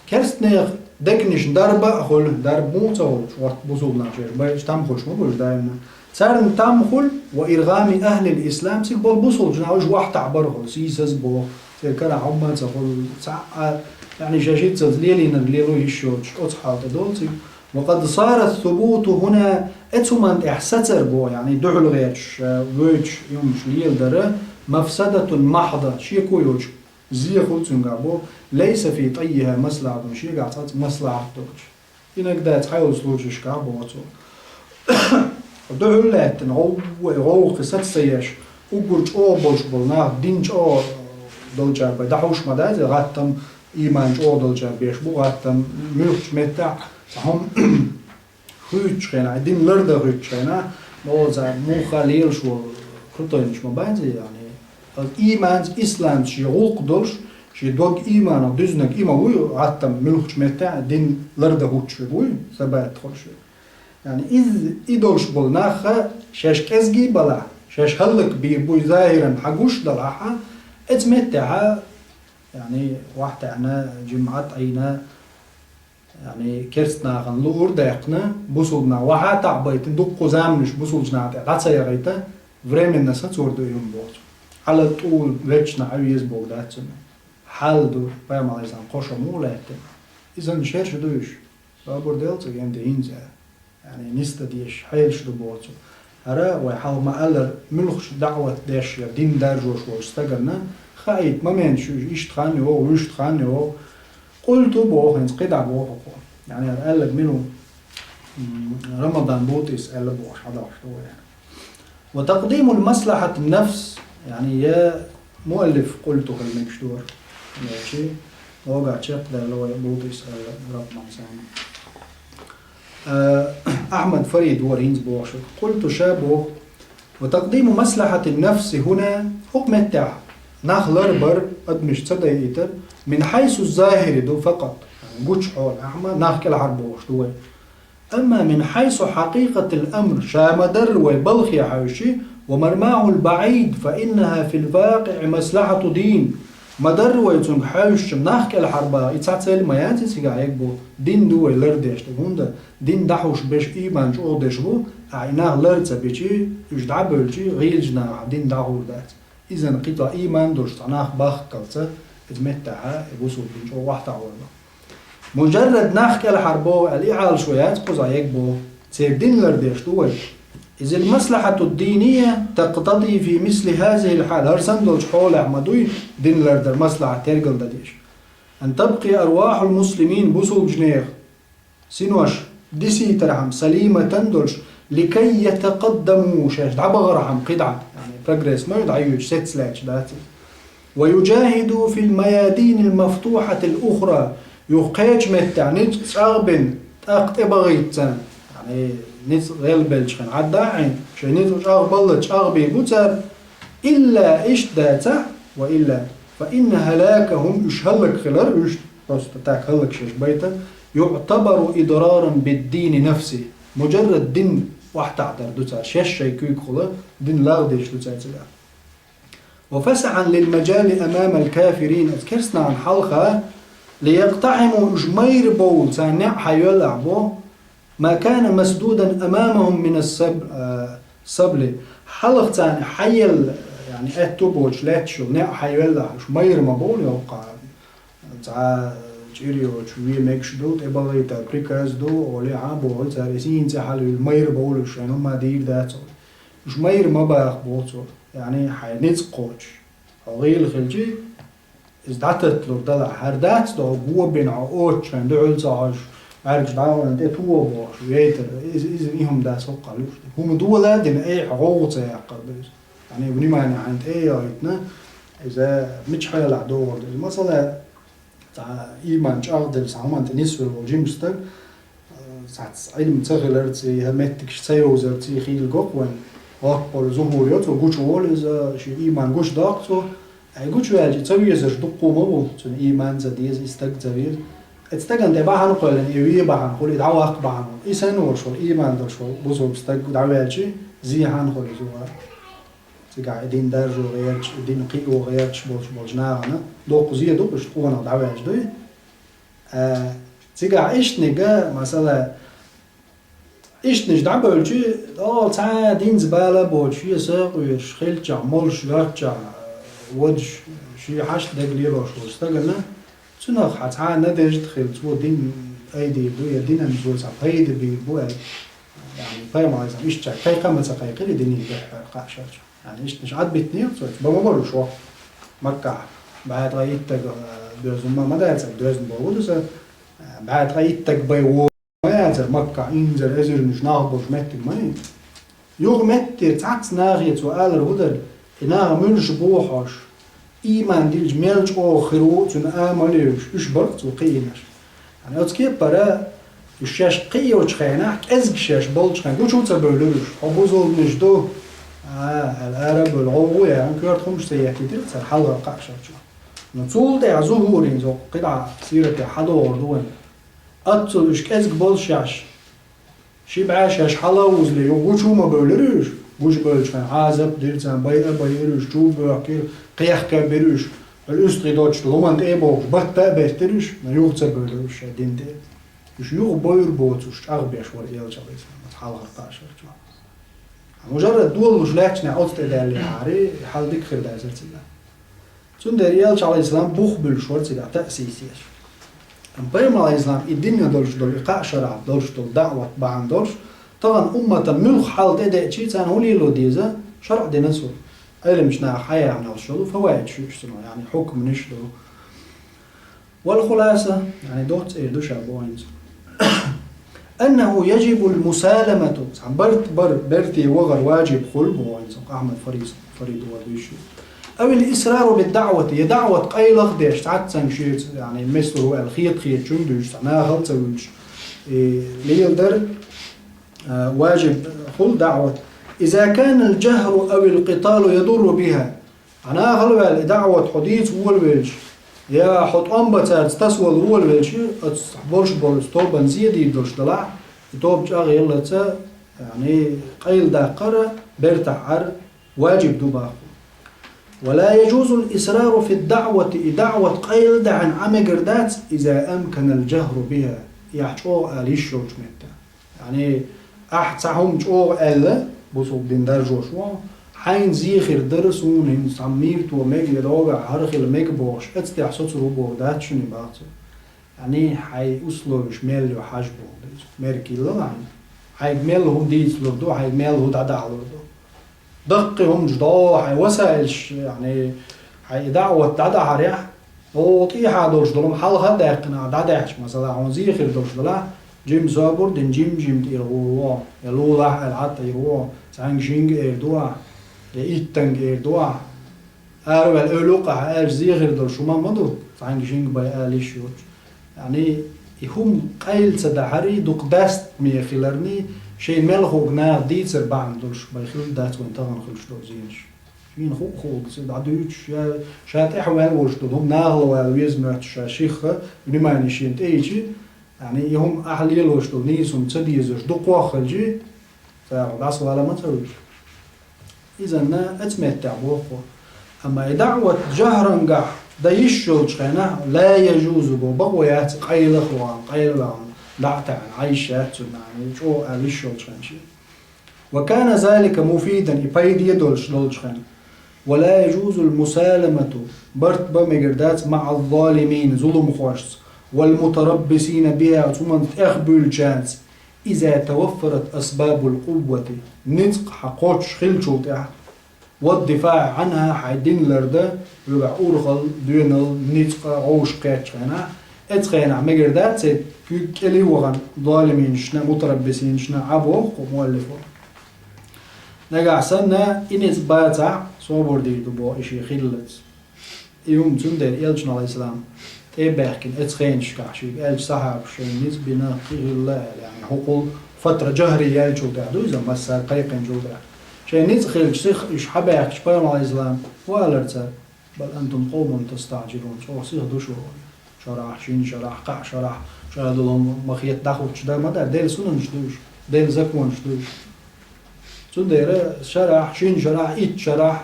Керстанех дегнаш дарба а хуьлу, дарба муха ца хуьлуш, вац бусулнах шаьш, байъачу там хуьлуш ма буьлуш даимна. Царна там хуьлу, وإرغام أهل الإسلام, цига болу бусулчу нах уьш вахьтахь бара хуьлу, сийсаз боху, церан карахь хӀумма а ца хуьлу, цхьа а, яъни шаьш хӀинццалц лелийнарг лело йиш йоцуш, оцу хьал тӀе долу цига. وقد صار الثبوت هنا, эцу хӀуманна тӀехь сацар боху, яъни дуьхьал гӀерташ, э, воьдуш, и хӀумаш леладара, مفسدة محضة, шеко йоцуш, зе хуьлу цуьнгахь боху, ليس في طيها مصلحة, шегахь цхьацца маслахьат доцуш. Иногда цхьайолу случаешкахь боху цо. Дуьхьал лаьттина, гӀовгӀа, гӀовгӀа кхин саца ца еш, уггар чӀогӀа болуш болу нах, дин чӀогӀа долчара бай дӀахьуш ма дац, гӀаттам, ийман чӀогӀа долчара беш бу, гӀаттам, муьлххачу меттехь, цхьа хӀума хуьйцучу хенахь, дин лардан хуьйцучу хенахь, ма оцара муха лелаш волу крутойнаш ма бац, яъни, оцу ийманца, исламца шен гӀуллакх долуш, шен дог ийманах дуьзнарг и ма вуй, гӀаттам муьлххачу меттехь дин лардан хӀуттуш верг вуй, сабат хуьлуш верг. Яъни иза, и долуш болу нахха шаьш кӀезиг а балахь, шаьш хӀаллакбийр буй захӀиран хьан гуш а далахь, эцу меттехь, яъни, вахьтаьӀна, жимӀат Ӏийна, яъни, керста нахана луур даьккхина, бусулба нах вахьа а тӀаьхьабайтина, дуккха заманаш бусулчу наха тӀе дӀа ца яхийта, временно сацор ду и хӀума боху цо. Хьала тӀула вечна Ӏа веза боху дац цунна. Хьал ду, пайхамар Ӏалайхиссалам кхо шо муха лаьттина. Иза шерша ду уьш. Собар делла ца генде хӀинца а. Яъни, ниста дезаш хьелаш ду боху цо. ХӀара вай хьалха ма-аллара, муьлххачу даӀват деш я дин даржош волчу стаганна хаийта моменташ уьш, иштта хан йогӀу, вуьшта хан йогӀу. Къулту боху, хӀинца кхидӀа боху хӀокхо. Яъни, хӀара аьлларг мила ву, м, Рамадан БутӀис аьлла бохуш, хьадалхаш ду вай. وتقديم المصلحة النفس, яъни, я муаллиф къулту хила мегаш ду хӀара. Нечи, логахь чекхдаьлла вай БутӀис аьлла, Рабман Сани. Э, Ахьмад Фарид вара хӀинца бохуш. Къулту, ша боху, وتقديم مصلحة النفس هنا, хӀокху меттехь нах ларбар, адамаш ца дайийтар, من حيث الظاهر ду факъат, гучу хьолахь ма, нах кӀелхьарбохуш ду вай. أما من حيث حقيقة الأمر, ша ма-дарра вай балхе хьаьвсичи, ومرماه البعيد فإنها في الواقع مصلحة دين. Ма-дарра вай цуьнга хьаьвсичи, нах кӀелхьарбаха, и цхьа цель ма яц и цигахь, яга бу, дин ду вай лардеш дерг. ХӀунда дин дӀахьуш берш ийман чӀогӀа дерш бу, а и нах лар ца бичи, уьш дӀа а бевлчи, гӀийлачу нахах дин дӀахьур дац. Иза кхин цхьа ийман долуш цхьа нах бахккалца, иза меттахьа, и бусулба дин чӀогӀа вахьтахь валла. Мужаррад нах кӀелхьарбоху аьлла, и Ӏалашо яц кхузахь, яга боху, церан дин лардеш ду вай. إذ المصلحة الدينية تقتضي في مثل هذه الحال, хӀара санна долчу хьолехь ма дуй дин лардар, маслахьат тергал дан дезаш. أن تبقي أرواح المسلمين, бусулба нехан синош дисийтархьама, سليمة долуш, لكي يتقدموا, шаьш дӀабахархьама кхидӀа, яъни, прогресс ма ю дӀайоьдуш, сецлаьцча дац иза. ويجاهدوا في الميادين المفتوحة الأخرى, юха кхечу меттехь ницкъ чӀагӀбина, тӀаккха тӀебахийтта царна, яъни, ницкъ гӀелбелчхьана хьадда а Ӏийна, шайн ницкъ чӀагӀбалла чӀагӀбийр бу цара, إلا, иштта дацахь, وإلا, فإن هلاكهم, уьш хӀаллакьхилар, уьш, просто так хӀаллакьшеш байта, يعتبر إضرارا بالدين نفسه. Мужаррад дин вахьтахь дар ду цара, шаьш шайн куьйгахула дин лагӀдеш ду цара цигахь. وفسحا للمجال أمام الكافرين, оцу керстанашна хьалха, ليقتحموا, уьш майра бовла, царна неӀ хьайоьллахь бо, ما كان مسدودا أمامهم من السب-, а, السبل. Хьалха царна хьаелла, яъни, аьтто боцуш лаьтташ йолу неӀ хьайоьллахь, уьш майра ма бовла йоккха. Цхьа чӀир йоцуш вен мегаш ду, тӀебахийта приказ ду, олий хьан бохуьйту цара, и сийна цӀе хьалавелла майра бовла уьш, шайна хӀумма дийр дац олий. Уьш майра ма баха боху цо, яъни, хьайн ницкъ кхочуш. Хьо гӀийла хилчи, иза дӀататталур далахь, хӀара дац доху го бина хьо оццу хьайн дуьхьал ца хьожуш, бӀаьргаш дӀа а вайна тӀе тоха бохуш, вейтар, иза, иза и хӀума дац хӀоккхахь лууш. ХӀума дола а дина, айхьа гӀовгӀа ца яккхар ду иза. Яъни, внимание хьайна тӀе а яхийтина, иза мича хьелахь догӀур ду иза. Масала, цхьа ийман чӀагӀделла, цхьа хӀуманна тӀе нисвелла волу жима стаг, цхьацца Ӏилма ца хиларций, я меттигаш ца йовзарций хийла го-кх вайн. Аллаху акбар, зухӀур йо цо, гучуволу иза, шен ийман гучудоккху цо. Ай гучуваьлча, ца везарш дуккха ма бу, цуьнан ийман ца деза, и стаг ца веза. Оцу стагана тӀе бахьана кхоьллина, и вен бахьана хуьлу, и дӀаваккха бахьана хуьлу. И санна волуш волу, ийман долуш волу бусалба стаг дӀаваьлча, зехьана хуьлу иза вара. Цигахь и дин даржо гӀерташ, и дин кхио гӀерташ болуш болчу нахана доккха зе ду, уьш къонах дӀаваьлча дуй. А, цигахь ишттаниг, масала, ишттанаш дӀабевлча, о, цхьа а динца бала а боцуш, шен сакъоьруш, хиллачохь, молуш, йоццушехь, водуш, шен хьашт дага лелош волу стагана, цунах хьан цхьа а надежда хилла, цо дин айдийр ду, я динан цо цхьа пайда бийр бу аьлла. Яъни, пайхамар Ӏалайхиссалам иштта кхайкха а ма ца кхайкхира и динан дуьхьа кхаъ шарчу. Яъни, иштта аша Ӏад битинера цо, бан ма бара уьш ваха. Маккахь бӀе ткъе итт стаг, а, доьзна ма, ма дацара, доьзна боху ду сан, а, бӀе ткъе итт стаг бай вон ма яцара Маккахь, инзара, эзарнаш нах болчу меттиг ма ю. Юха меттера цхьацца нахе цо алар хӀун дара, и нах муьлш бу хьожуш, ийман дилча мел чӀогӀа хир ву цуьнан амал а йолуш, уьш бара цо кхиийнарш. Яъни оцу кепара уьш шаьш кхиочу хенахь, кӀезиг шаьш болчу хенахь, гучу а ца бевлира уьш, хьо бусалбанаш ду, а, аьлла, ара а бевлла, гӀовгӀа а яьлла, коьрта хӀуманаш ца еттийтира цара хьалхара кхаъ шарчу. Но цул тӀаьхьа зухӀурин цо кхидӀа сиратехь хьадогӀур ду вайн. Оццул уьш кӀезиг болу шаьш, ши бӀе шаьш хьала а вузале, юха гучу а ма бевлира уьш, гучу бевлчу хенахь Ӏазап а дира царна, байа а байира уьш, чу а боьхкира, кхехка а бира уьш, уьстагӀий доцчу луман тӀе а бохуш, батта а беттира уьш, но юха ца бевлира уьш шайн дин тӀе. Уьш юха бовр боцуш, чӀагӀбеш вара элча Ӏалайхиссалам, хьалхара кхаъ шарчу. Мужаррад долалуш лаьттачу нехан оцу тӀе даьллехьара, хьал дика хир дацара цигахь. Цундела элча Ӏалайхиссалам бух буьллуш вара цигахь, таъсис еш. Амма пайхамар Ӏалайхиссалам и динна долуш долу, и кхаа шарахь долуш долу даъват бахьана долуш, тахана умматан муьлхха хьал тӀедеъчий, царна хӀун лело деза, шаръ дина цо. Ӏеламчу наха хьаяьхна йолуш йолу фаваид шу уьш цунах, яъни хьукманаш ду. Вал хуласа, яъни доцца эр ду ша бохуьйту. Аннаху яжибул мусаламату, цхьа барт бар, берте вахар важиб хуьлу бохуьйту, Ахьмад Фарид, Фарид ван дуьйш ю. Авил исрару бид даъвати, я даъват къайлаха деш, цхьаццанга шеца, яъни, месло ву аьлла, хета-хетачунга дуьйш, цхьа нахала ца вуьйцуш, и, леладар, а, важиб хуьлу даъват. Иза канал жахру авил къиталу ядурру биха. Хьан нахала ваьлла и даъват хьо дийца волавелча, я хьо тӀом бан цаьрца тасавала волавелча, оцу болуш болу тобан зе дийр долуш далахь, и тоба чӀагӀъеллаца, яъни, къайладаккхар бертахь Ӏар важиб ду боху. Ва ла яжузул исрару фид даъвати, и даъват къайладаьхьна Ӏан мегар дац, иза амканал жахру биха, и ахь чӀогӀа ала йиш йолчу меттехь. Яъни, ахь цхьа хӀума чӀогӀа аьлла, бусалба дин даржош ву, хьайна зе хир дара суна хӀинца цхьа мийрто мега, я догахь хӀара хила мега бохуш, эцтехь соцур ву боху дац шуна и бахцо. Яъни, хьайн условиш мел ю хьажа боху деза. Мерг йилла хьайна. Хьайга мел хӀума дийцалур ду, хьайга мел хӀу дӀадахьалур ду. Даккхий хӀуманаш догӀу хьайн васаилаш, яъни, хьайн и даъват дӀадахьарехь, оха тӀехьа долуш долу хӀума хьалха а даьккхина, дӀадаьхьча, масала, хьуна зе хир долуш далахь, жима собар дина, жим-жима тӀера гӀур ву, я лулахь аьлла хьатта йир ву, цхьаьнга-шинга эр ду ахь, я иттанга эр ду ахь. Араваьлла эвла юккъехь аьлча зе хир долуш хӀума ма ду, цхьаьнга-шинга бай ала йиш йоцуш. Яъни, и хӀума къайла ца дахьарий, дукха даьстаме хиларний, шайн мел хуург наха дийцар бахьана долуш бай хилла дац вайн тахана хуьлуш долу зенаш. Шена ху-, хуург ца дӀадуьйцуш, я ша тӀаьхьа ваьлла волуш долу хӀума нахала вала веза моьттуш, ша шихха внимание шена тӀе йичи, яъни, и хӀума ахь лелош долу нийса хӀума ца дезаш дукхох а хилчи, цара хьо дӀасавала ма ца вуьйш. Изанна оцу меттехь боху. Амма и даъват жахӀрангахь дан йиш йолчу хенахь, ла яжузу бо, бакъо яц къайлаха вахана, къайла вахана, дӀа а таьӀна, Ӏайш яц цунна, чӀогӀа ала йиш йолчу хенахь шен. Ва кана залика муфидан, и пайде долуш долчу хенахь. Ва ла яжузул мусаламату, барт бан мегар дац, маӀаз-залимин, зуламхошца, вал мутараббисина биха, цу хӀуманца тӀехбуьйлучаьрца, иза таваффарат асбабул къуввати, ницкъ хьан кхоччуш хиллачул тӀаьхьа, вад-дифаӀи Ӏанха, хьайн дин лардан, вуьгахь урхалла, доьналла, ницкъ, гӀовш кхеттачу хенахь, оцу хенахь мегар дац, церан куьг кӀелий вахана, залиминашна, мутараббисинашна Ӏа боху кху муаллифо. Нагахь санна, и ницкъ бацахь, собар дийр ду боху и шен хиллалц. И хӀума цундела элчано, Ӏалайхиссалам, тӀе а баьхкина, оцу хенашкахь шега аьлча сахьабаша шайна ницкъ бина, кхин хилла аьлла, яъни хӀокхул фатра жахӀри яьллачул тӀаьхьа ду иза, массара кхайкхинчул тӀаьхьа. Шайн ницкъ хилча сиха уьш хьабаьхкача пайхамар Ӏалайхиссалам валар цар: «Бал антум къавмун тастаӀжилун», чӀогӀа сиха ду шу. Шарахь, шин шарахь, кхаа шарахь, шадолу ма хетта дӀахӀуттуш дан ма дац, Делан сунанаш ду уьш, Делан законаш ду уьш. Цундела шарахь, шин шарахь, итт шарахь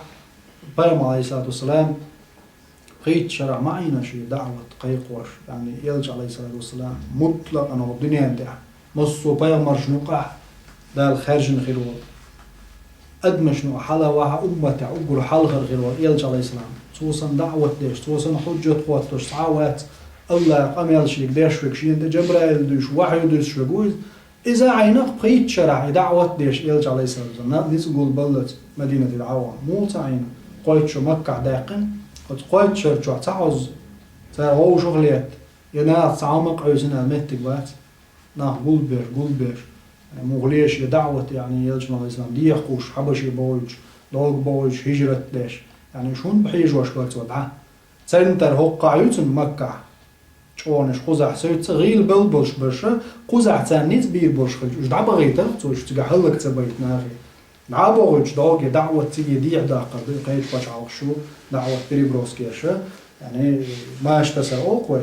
пайхамар Ӏалайхиссалату вассалам пхийтта шарахь ма Ӏийна шен даӀват кхайкхош, яъни Элча Ӏалайхиссалату вассалам мутлакъан хӀокху дуьнен тӀехь массо а пайхамаршна юкъахь Дала хаьржина хир волу, адамашна юкъахь хьала ваха умматехь уггар хьалхара хир волу Элча Ӏалайхиссалам. Цо санна даӀват деш, цо санна хьуьжжат хӀоттош цхьа а вац, АллахӀа къамел шега деш верг, шена тӀе Джабраил дуьйш, вахьйу дуьсуш верг ву иза. Иза а Ӏийна пхийтта шарахь и даӀват деш Элча Ӏалайхиссалам, ницкъ гулбаллалц Мадинате дӀа а вахана. Муха ца Ӏийна? Кхойтта шо Маккахь даьккхина, оцу кхойтта шарчохь ца хьозза, цара вовшах летта, я нахаца цхьа хӀума а къевсина аьлла меттиг бац. Нах гулбеш, гулбеш, муха леш я даӀват, яъни Элчано Ӏалайхиссалам дехахуш, Хьабаше бохуьйтуш, дӀогахь бохуьйтуш, хӀижрат деш. Яъни уьш хӀунда хьийжош бара цо дӀа? Царна тӀера хӀокхахь ю цунна Маккахь чӀогӀанаш кхузахь севцца гӀийла бел болуш барша, кхузахь царна ницкъ бийр болуш хилча, уьш дӀабахийтарх цо, уьш цига хӀаллак ца байта нахе. ДӀа а бохуьйтуш, дӀогахь даӀват цига дехьа даккхар ду, кхечу пачхьалкхаш шу, даӀват переброскеша, яъни маша тасар олу вай.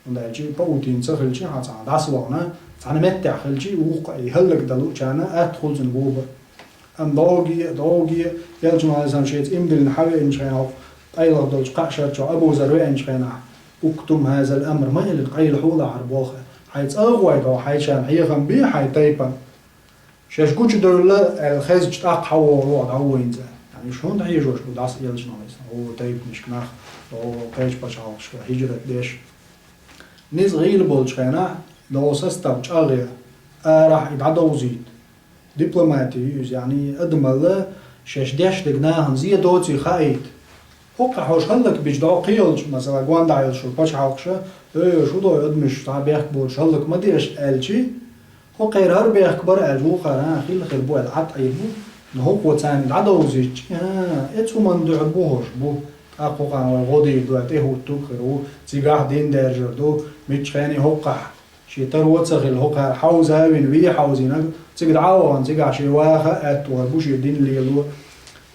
ХӀунда аьлча и паутина ца хилча, хьан цхьана дӀасавахана, цхьана меттехь хилча, и вукху и хӀаллакдан луучарна атта хуьлу цуьнан губа. Амма дӀогахь, дӀогахь, Элчано Ӏалайхиссалам шеца иман диллина хьавеанчу хенахь, къайлаха долчу кхаа шарчохь Абу Зар веанчу хенахь, «Уктум хазал амр», ма элира, къайлахьа лахьара болх. Хьайн цӀа а гӀой дӀо, хьайчарна хьехам бе хьайн тайпана. Шаьш гучудевлла аьлла хезча, тӀаккха хьан вогӀу дӀавоьйна цара. Яъни уьш хӀунда хьийжош бу дӀаса Элчано Ӏалайхиссалам? О, тайпанашка нах, о, кхечу пачхьалкхашка хӀижрат деш. Ницкъ гӀийла болчу хенахь, догӀу состав чӀагӀъе, арахь и дӀадовзийта. Дипломати ю иза, яъни адамалла шаьш деш дерг нахана зен доций хаийта. ХӀокхахь хьо хӀаллак бича дӀо кхийолчу, масала, гондахь йолуш йолу пачхьалкхаша, э, шу дой адамаш цхьа бехк боцуш хӀаллак ма деша аьлчи, хӀокхеран хӀара бехк бара аьлча, вукхара, а, хилла хир бу аьлла, Ӏад Ӏийр бу, но хӀокхо царна дӀадовзийчи, а, эцу хӀуманна дуьхьал бу хӀорш бу, тӀаккха хӀокхарна вай гӀо дийр ду, тӀехӀуттуг хир ву, цигахь дин даьржар ду, миччахьений хӀокхахь. Шен таро ца хилла, хӀокхара хьовза а вина, вен хьовзийнарг, цига дӀа а вахана, цигахь шен ваха а аьтто хир бу, шен дин лело.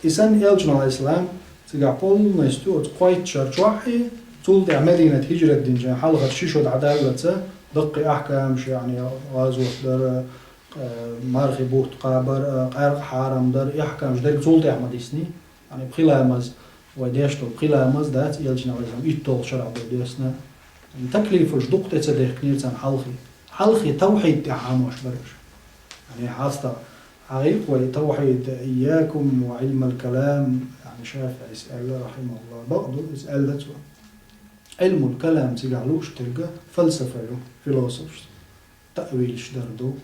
И санна Элчано Ӏалайхиссалам цигахь полностью оцу кхойтта шар чохь, и цул тӀаьхьа Мадинат хӀижрат динчу хьалхара ши шо дӀадаллалца, даккхий ахькамаш, яъни гӀазот дар, э, мархи бутт кхабар, э, къаьркъа хьарам дар, и ахькамаш дерг цул тӀаьхьа ма дисний. Яъни пхи ламаз, вай деш долу пхи ламаз дац, Элчано Ӏалайхиссалам итталгӀа шарахь ду доьссина. Таклифаш дукха тӀе ца дехкинера царна хьалхе. Хьалхе тавхьид тӀехь Ӏамош бара уьш. Яъни хьаста хьагӀийкх вай тавхьид: «Ийякум ва Ӏилмал калам», яъни ШафиӀис аьлла, рахьимахуллах, бакъ ду, иза аьлла цо. Ӏилмул калам цигахь лууш дерг фалсафа ю, философаш. Таъвилаш дар ду,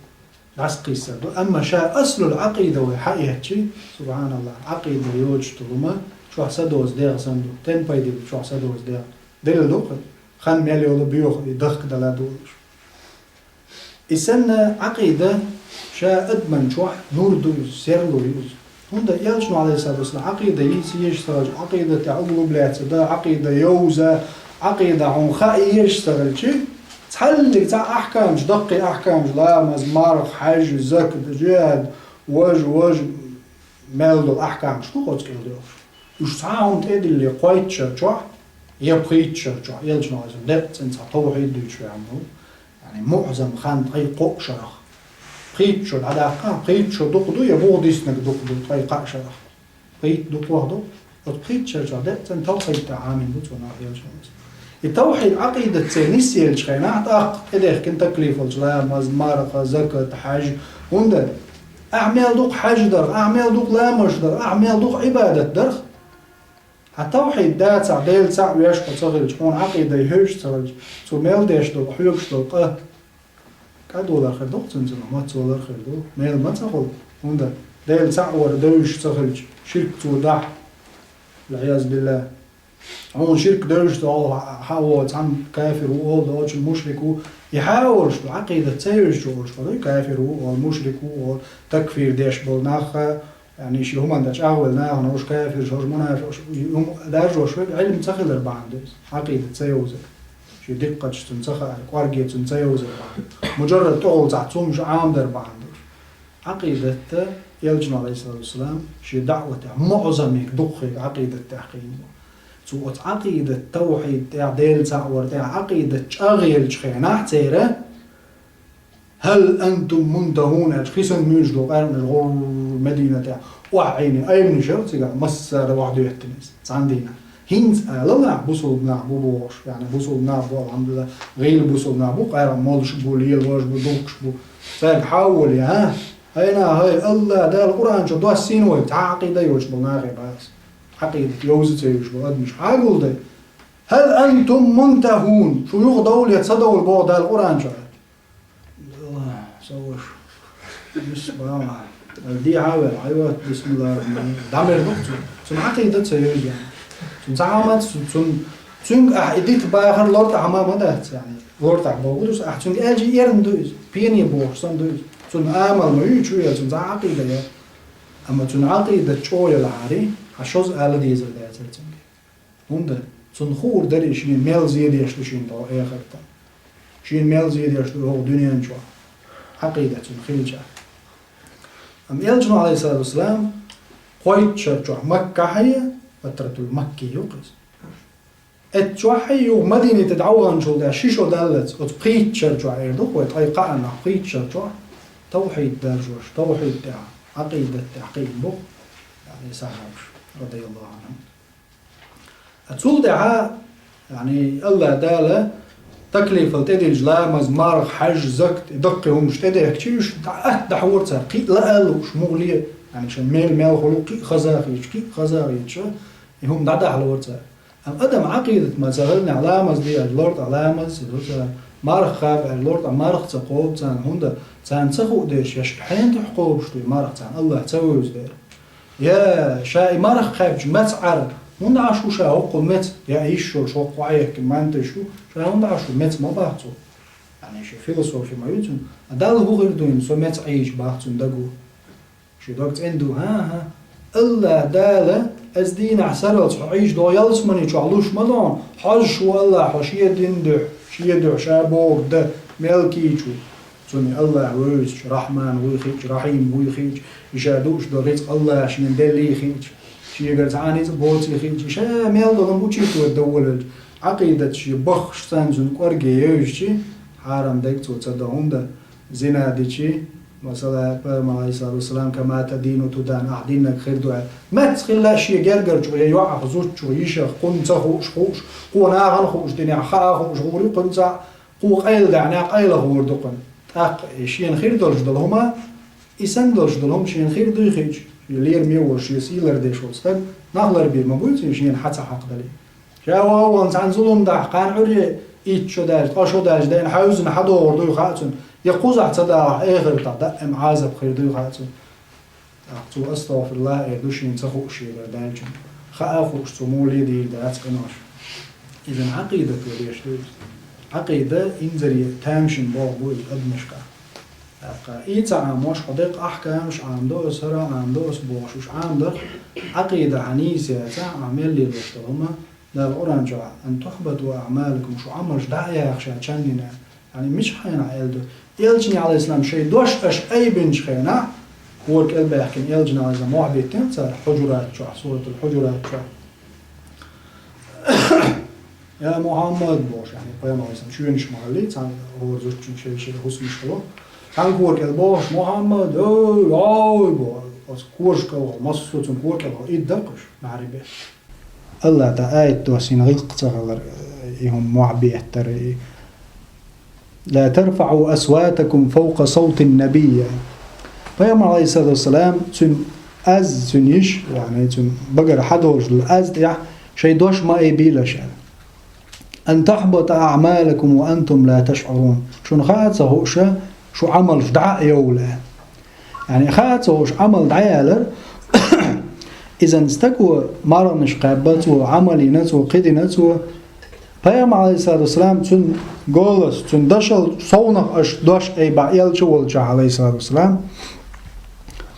дӀасакхиссар ду. Амма ша аслул Ӏакъида вай хьаэцчи, субхьаналлахӀ, Ӏакъида йоцуш долу хӀума чохь са доза дегӀ санна ду, тен пайдилла чохь са доза дегӀ. Делла ду-кх, хан мел йолу боьха и дахкадала долуш. И санна Ӏакъида ша адаман чохь нур ду иза, серло ю иза. ХӀунда Элчано, Ӏалайхиссалату вассалам, Ӏакъида йийца езаш ца хилча, Ӏакъидатехь углубляться дан, Ӏакъида йовза, Ӏакъида хьуна хаа езаш ца хилчи, цхьаллиг цхьа ахькамаш, даккхий ахькамаш, ламаз, марха, хьаьж, закат, жихӀад, важа, важа, мел долу ахькамаш ду оцу кӀел доьлхуш. Уьш цхьа а хьуна тӀедилле кхойтта шар чохь, я пхийтта шар чохь, Элчано, Ӏалайхиссалам, деккъа цӀена цхьа тавхьид дуьйцуш ваьхьна ву. Яъни муъзам хан ткъе кхоъ шарах. Пхийтта шо дӀадаккха, пхийтта шо дукха ду, я бухадиснарг дукха ду, ткъе кхаа шарах. Пхийтта дукхох ду. Оцу пхийтта шар чохь деккъа цӀена тавхьид тӀехь Ӏамийна бу цо нах, Элчано. И тавхьид Ӏакъидат церан нисъеллачу хенахь, тӀаккха тӀедехкина таклифалчу ламаз, марха, закат, хьаьж. ХӀунда? Ахь мел дукха хьаьж дарх, ахь мел дукха ламазаш дарх, ахь мел дукха Ӏибадат дарх. Хьан тавхьид дацахь, Дела цхьаъ веш хьо ца хилча, хьуна Ӏакъида йовзуш ца хилча, цо мел деш долу, хьоьгуш долу къа кӀадвалар хир ду-кх цуьнан, цунах мацвалар хир ду. Мел ма ца хуьлу. ХӀунда? Дела цхьаъ вар девзаш ца хилча, ширк цо дахь, валӀиязубиллахӀ. Хьуна ширк девзаш долу хьан а вон цхьана кафир ву олу, доцург мушрик ву. И хьан а олуш ду, Ӏакъидат ца йовзуш ву олуш хьо дуй, кафир ву олу, мушрик ву олу, такфир деш болу нах а, яъни шен хӀуманна чӀагӀвелла нахана уьш кафирш, уьш мунафикъаш, хӀума даржош верг Ӏилма ца хилар бахьана ду иза, Ӏакъидат ца йовзар. Шен диккхачух цунна ца хаар, кӀорге цунна ца йовзар бахьана. Муджаррад тӀехула цхьацца хӀумнаш Ӏамадар бахьана ду. Ӏакъидатта Элчано, алейхиссалату вассалам, шен даъватехь муъзамиг дукхахьега Ӏакъидат тӀехь кхийна бу. Цо оцу Ӏакъидат, тавхьид тӀехь, Дела цхьаъ вар тӀехь Ӏакъидат чӀагӀъеллачу хенахь церан: «Хьал антум мунтахьун», аьлча, хи санна муьйлуш долу къаьркъанаш гӀур Мединатехь охьаӀийна, айбанаш яра цигахь, массара охьадоьттина иза цхьана дийнахь. ХӀинца алалахь, бусулба нах бу бохуш, яъни бусулба нах бу, алхьамдулиллахӀ, гӀийла бусулба нах бу, къаьркъа молуш бу, лелош бу, духкуш бу. Цаьрга хьан а волий, а? Хьайна, хьай, АллахӀ Дала Къуръан чу доссийна вай, цхьа Ӏакъида йоцуш болу нахе бац. Ӏакъидат йовза ца йовзаш болу адамаш хьан гулдай? «Хьал антум мунтахьун», шу юха довла я ца довла боху Дала Къуръан чохь. Аллах, со ваша. Бисмилла. Дехьа а ваьлла, хьайват, бисмилла. ДӀамер ду цу. Цуьнан Ӏакъида ца йовза. Цуьнан цхьа хӀума дац, цу-, цуьнан, цуьнга ахь и дита бахар лортӀахь хӀума ма дац, яъни. ЛортӀахь боху ду, ахь цуьнга аьлча эрна ду иза. Пени бохуш санна ду иза. Цуьнан амал ма ю, чу я, цуьнан цхьа Ӏакъида я. Амма цуьнан Ӏакъида чӀогӀа ялахьара, хьан шозза ала дезар дацара цуьнга. ХӀунда? Цунна хуур дара и шена мел зе деш ду шена тӀехь эхартахь. Шена мел зе деш ду хӀокху дуьнен чохь. Ӏакъида цуьнан хилча. Амма Элчано, алейхиссалату вассалам, кхойтта шар чохь Маккахь а, Фатратул Макки ю-кх иза. Эццу чохь а юха Мадинате дӀаваханчул тӀаьхьа ши шо даллалц, оцу пхийтта шар чохь эр ду-кх вай, ткъе кхааннах пхийтта шар чохь, тавхьид даржош, тавхьид тӀехь, Ӏакъидат тӀехь кхиъна бу, яъни сахьабаш, радияллаху Ӏанхум. Ткъа цул тӀаьхьа, яъни, АллахӀ Дала таклифал тӀедиллича ламаз, марха, хьаьж, закат, и даккхий хӀуманаш тӀедехкича, уьш дӀа-, атта дахьора цара, кхин а лаа а лууш, муха ле, яъни, шайн мел мел хуьлу кхин а хаза а хеташ, кхин а хаза а хеташ, и хӀума дӀадахьалора цара. Амма адам Ӏакъидат ма ца хилла, ламаз де аьлча, лортӀахь ламаз ца до цара, марха кхаба аьлча, лортӀахь марха ца кхобу царна, хӀунда царна ца хуу дерш, я ша хьенан дуьхьа кхобуш ду и марха, царна АллахӀ ца вевза дела. Я ша и марха кхаьбча меца Ӏара, хӀунда Ӏаш ву ша хӀокхул меца, я йиш йолуш хӀокху Ӏехкина манташ ю, ша хӀунда Ӏаш ву, меца ма бац цо. Яъни шен философи ма ю цуьнан. Далла хӀун хир ду хӀинца, со меца Ӏийча бац цуьнан даго. Шен дог цӀена ду, хӀан-хӀа. АллахӀ Дала, ас дийнахь сарралц хьо Ӏийча догӀу ялсамани чохь луш ма ду хьуна, хьожуш ву АллахӀ хьо шен дин дуьхьа, шен дуьхьа ша бохург дан, мел кийча ву. Цунна АллахӀ вевзачу, Рахьман вуй хиъча, Рахьим вуй хиъча, и ша дууш долу рицкъ АллахӀа шена деллий хиъча, шегара цхьа а ницкъ боций хиъча, ша мел долу хӀума учитывать дан волавелча, Ӏакъидат шен баххаш санна цуьнан кӀорге евзачи, хьарам дерг цо ца до, хӀунда зина дичи, масала, Пайхамар, алейхиссалату вассалам, «Кама тадину тудан», ахь диннарг хир ду аьлла. Меца хилла шен гергара чӀогӀа, я йоӀах, зудчух, йишах, кхунна ца хууш, хууш, кхо нахана хууш динехь, хаа хууш гӀур ю кхуьнца, кхо къайла даьхьнехь, къайлаха гӀур ду кхуьнан. ТӀаккха и шена хир долуш долу хӀума, и санна долуш долу хӀума шена хир дуй хиъча, шен лераме волуш, шен сий лардеш волу стаг, нах ларбе ма буй цуьнан шена хьан ца хьакхадале. Ша ван-ван цхьаьна зулам дахь, кхана Ӏуьрре итт шо даьлча, ткъа шо даьлча, дайна хьаьвзина хьан догӀур дуй хаьа цунна, я кхузахь ца далахь, эхартахь даим Ӏазап хир дуй хаьа цунна. ТӀаккха цо астагӀфируллахӀ эр ду шена ца хууш шегара даьллачунна. Хаа хууш цо муха ле дийр дац къинош. Иза Ӏакъидат ван деш ду иза. Ӏакъида инзаре тамашийна болх бу иза адамашкахь. ТӀаккха и ца Ӏамош, хьо деккъа ахькамаш Ӏамадо аса, хӀара Ӏамадо аса бохуш, уьш Ӏамадарх, Ӏакъида хьан нийса яцахь, ахь мел лелош долу хӀума, Дала Къуръан чохь: «Ан тухьбату аъмалукум», шу Ӏамалш дӀа а яхаш а чаннина. Яъни мича хьенахь аьлла ду? Элчане, алейхиссалам, шайн дош аша айбинчу хенахь, хӀора кӀел баьхкина Элчане, алейхиссалам, мохь биттина цара Хьуджурат чохь, суратул Хьуджурат чохь. «Я Мухьаммад», бохуш, яъни, пайхамар, алейхиссалам, чоьнаш ма хилли, цхьана хӀора зудчун шай-шай хӀусамаш хилла. Цхьана хӀора кӀел бохуш: «Мухьаммад, ой, ой», боху, оцу кораш кӀел, массо а цунна хӀора кӀел идда кхуьш, маьхьарий беш. АллахӀа тӀе аят доссийна гӀиллакх ца хилар, и хӀума мохь беттара, и: «Ла тарфаӀу асватакум фавкъа савтин набий». Пайхамар, алейхиссалату вассалам, цуьнан аз, цуьнан йиш, яъни цуьнан багара хьадолуш долу аз тӀехь шайн дош ма айбийла ша. «Ан тахьбата аъмалукум ва антум ла ташъурун». Шуна хаа а ца хууш, шу Ӏамалш дӀа а йовла. Яъни, хаа ца хууш Ӏамал дӀаялар, изан стаго марханаш кхаьбба цо, Ӏамал йина цо, кхидина цо. Пайхамар, алейхиссалату вассалам, цуьнан голос, цуьнан дашал совнах аша дош айбахь, элча волчохь, алейхиссалату вассалам,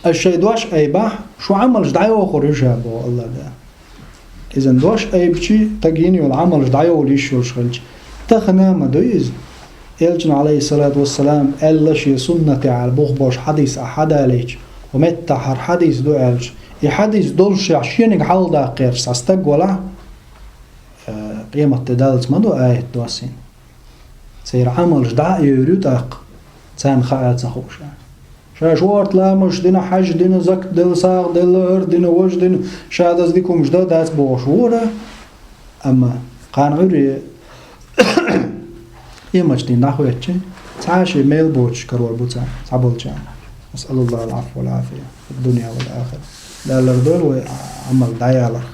аша шайн дош айбахь, шу Ӏамалш дӀайохур ю ша, боху АллахӀа Дала. Изан дош айбичи, таг йина йолу Ӏамалш дӀайовла йиш йолуш хилча, тахана а ма дуй иза. Элчано, алейхиссалату вассалам, аьлла шен суннатехь аьлла бух болуш хьадис ахь хьадалийча, Ва меттахь хӀара хьадис ду аьлча, и хьадис долуш шех шениг хьалдаккхарш цхьа стаг валахь, э, къематде даллалц ма ду аят доссийна. Церан Ӏамалш дӀа а йойр ю тӀаккха, царна хаа ца хууш. Ша шорта ламазаш дина, хьаж дина, закат делла, сагӀа делла, хӀара дина, важа дина, ша даза дика хӀумаш дан дац бохуш вора, амма кхана Ӏуьйре къематаш дийна дӀахӀоьттича, цхьа а шен мел боцуш карор бу царна, цхьаболчарна. نسأل الله العفو والعافية في الدنيا والآخرة. Дала лардойла вай Ӏамал дӀаяларх.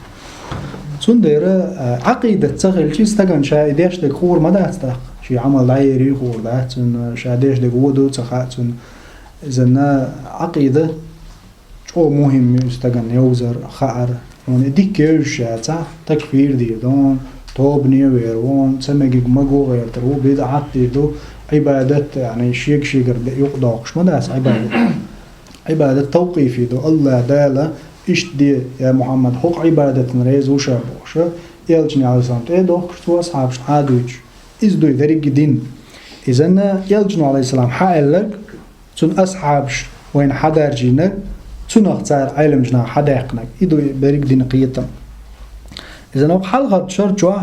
Цундела, а, Ӏакъидат ца хилча, стагана ша и деш дерг хуур ма дац тӀаккха, шен Ӏамал дӀаерий хуур дац цунна, ша деш дерг вон ду ца хаьа цунна. Иза Ӏакъида чӀогӀа мухӀим ю стагана йовзар, хаар. Хьуна и дика евзаш яцахь, такфир дийр ду, тобане а вер ву, ца мегиг магу гӀертар ву, бидӀат дийр ду, Ӏибадат, яъни, шега-шегара де юкъадоккхуш ма дац Ӏибадат. Ӏибадат тавкъифи ду, АллахӀ Дала иштта де, я Мухьаммад, хӀокху Ӏибадатана реза ву ша бохуш, Элчане, Ӏалайхиссалам, тӀе а дохкуш, цо асхьабашна Ӏадуьйтуш. Иза дуй дерриге а дин. Иза Элчано, Ӏалайхиссалам, хьааьлларг, цуьнан асхьабаш вайна хьадаржийнарг, цунах цара Ӏеламнаха хьадаьккхинарг, и ду берриг динан кхетам. Иза хӀокху хьалхарчу шар чохь,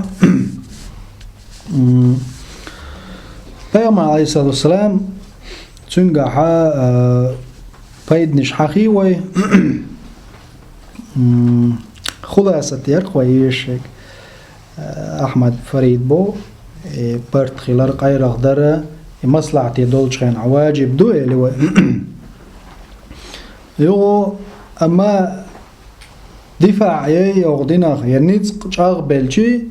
м, Пайхамар, Ӏалайхиссалату вассалам, цуьнгахьа, а, пайданаш хьахий вай, м, хуласат яра вай ешшег. Ахьмад Фарид бу, и барт хилар, къайрах дара, и маслахьате долчу хенахь важиб ду, эли вай. Югу, амма дифаъ яй йогӀу динах, я ницкъ чӀагӀбелчи,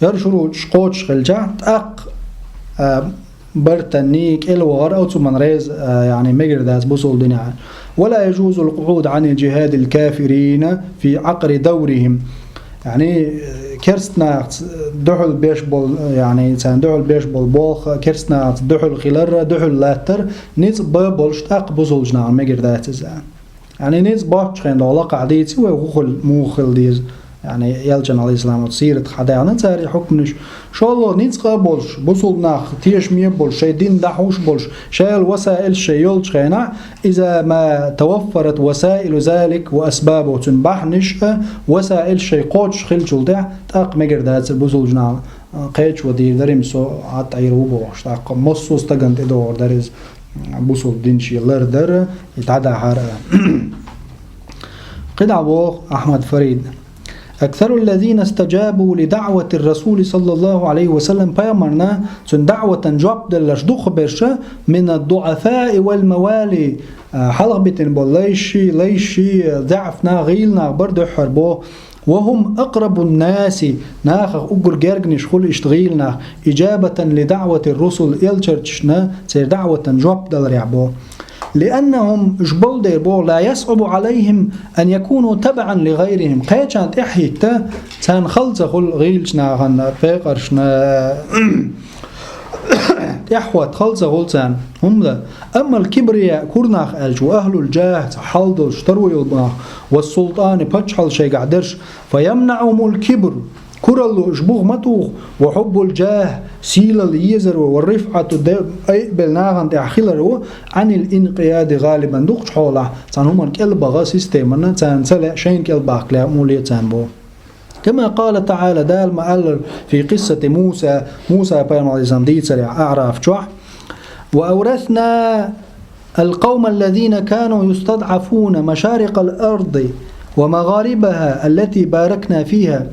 яра шуручуш кхочуш хилчахь, тӀаккха, а, бартанний кӀел вахар оцу хӀуманна реза, а, яъни мегар дац бусул динехь. ولا يجوز القعود عن الجهاد الكافرين في عقر دورهم. Яъни, э, керстанахца дуьхьал беш болу, яъни, царна дуьхьал беш болу болх, керстанахца дуьхьал хилар, дуьхьал латтар, ницкъ бан болуш тӀаккха бусулчу нахана мегар дац иза. Яъни, ницкъ боцчу хенахь лакхахь дийци вай, хӀун хила, муха хила деза. Яъни, Элчан, Ӏалайхиссалам, оцу сиратах хьадаьхна цара и хьукманаш. ШолгӀа ницкъ а болуш, бусул нах тешаме а болуш, шайн дин дӀахьуш а болуш, шайла васаилаш шайн йолчу хенахь, إذا ما توفرت وسائل ذلك وأسبابه, цуьнан бахьанаш а, васаилаш шайн кхочуш хиллачул тӀаьхьа, тӀаккха мегар дацара бусулчу нахана, а, кхечо дийр дара-м со, Ӏадтайра ву бохуш, тӀаккха массо а стагана тӀедогӀур дара иза. Бусул дин шен лардар а, и дӀадахьар а. КхидӀа боху Ахьмад Фарид: أكثر الذين استجابوا لدعوة الرسول صلى الله عليه وسلم, пайхамарна, цуьнан даӀватан жоп делларш дукхахберш, من الضعفاء والموالي, а, хьалха битина болу лайши, лайши, заьӀап нах, гӀийла нах бара дуьххьара боху. وهم أقرب الناس, нахах уггар герганаш хуьлу иштта гӀийла нах, إجابة لدعوة الرسل, элчанашна церан даӀватан жоп даларехь боху. لأنهم, уьш болу дела боху, لا يصعب عليهم أن يكونوا تبعا لغيرهم. Кхечарна тӀаьхьахӀитта, царна хала ца хуьлу гӀийлачу нахана, пекъаршна, тӀаьхьахӀотта хала ца хуьлу царна. ХӀунда? أما الكبرياء, кура нах аьлча, وأهل الجاه, цхьа хьал долуш, таро йолу нах, والسلطان, паччахьалла шайгахь дерш, فيمنعهم الكبر, куралла уьш буха ма туху, وحب الجاه, сийлалла езар ву, والرفعة, де-, айбелла нахана тӀехь хилар ву, عن الانقياد غالبا, дукхачу хьолахь, цхьана хӀуманна кӀелбаха системана, царна ца лаьа, шайна кӀелбахка лаьа, муха ле царна боху. كما قال تعالى, Дала ма-аллара, في قصة موسى, Муса пайхамар, Ӏалайхиссалам, дийцарехь АӀраф чохь: وأورثنا القوم الذين كانوا يستضعفون مشارق الأرض ومغاربها التي باركنا فيها.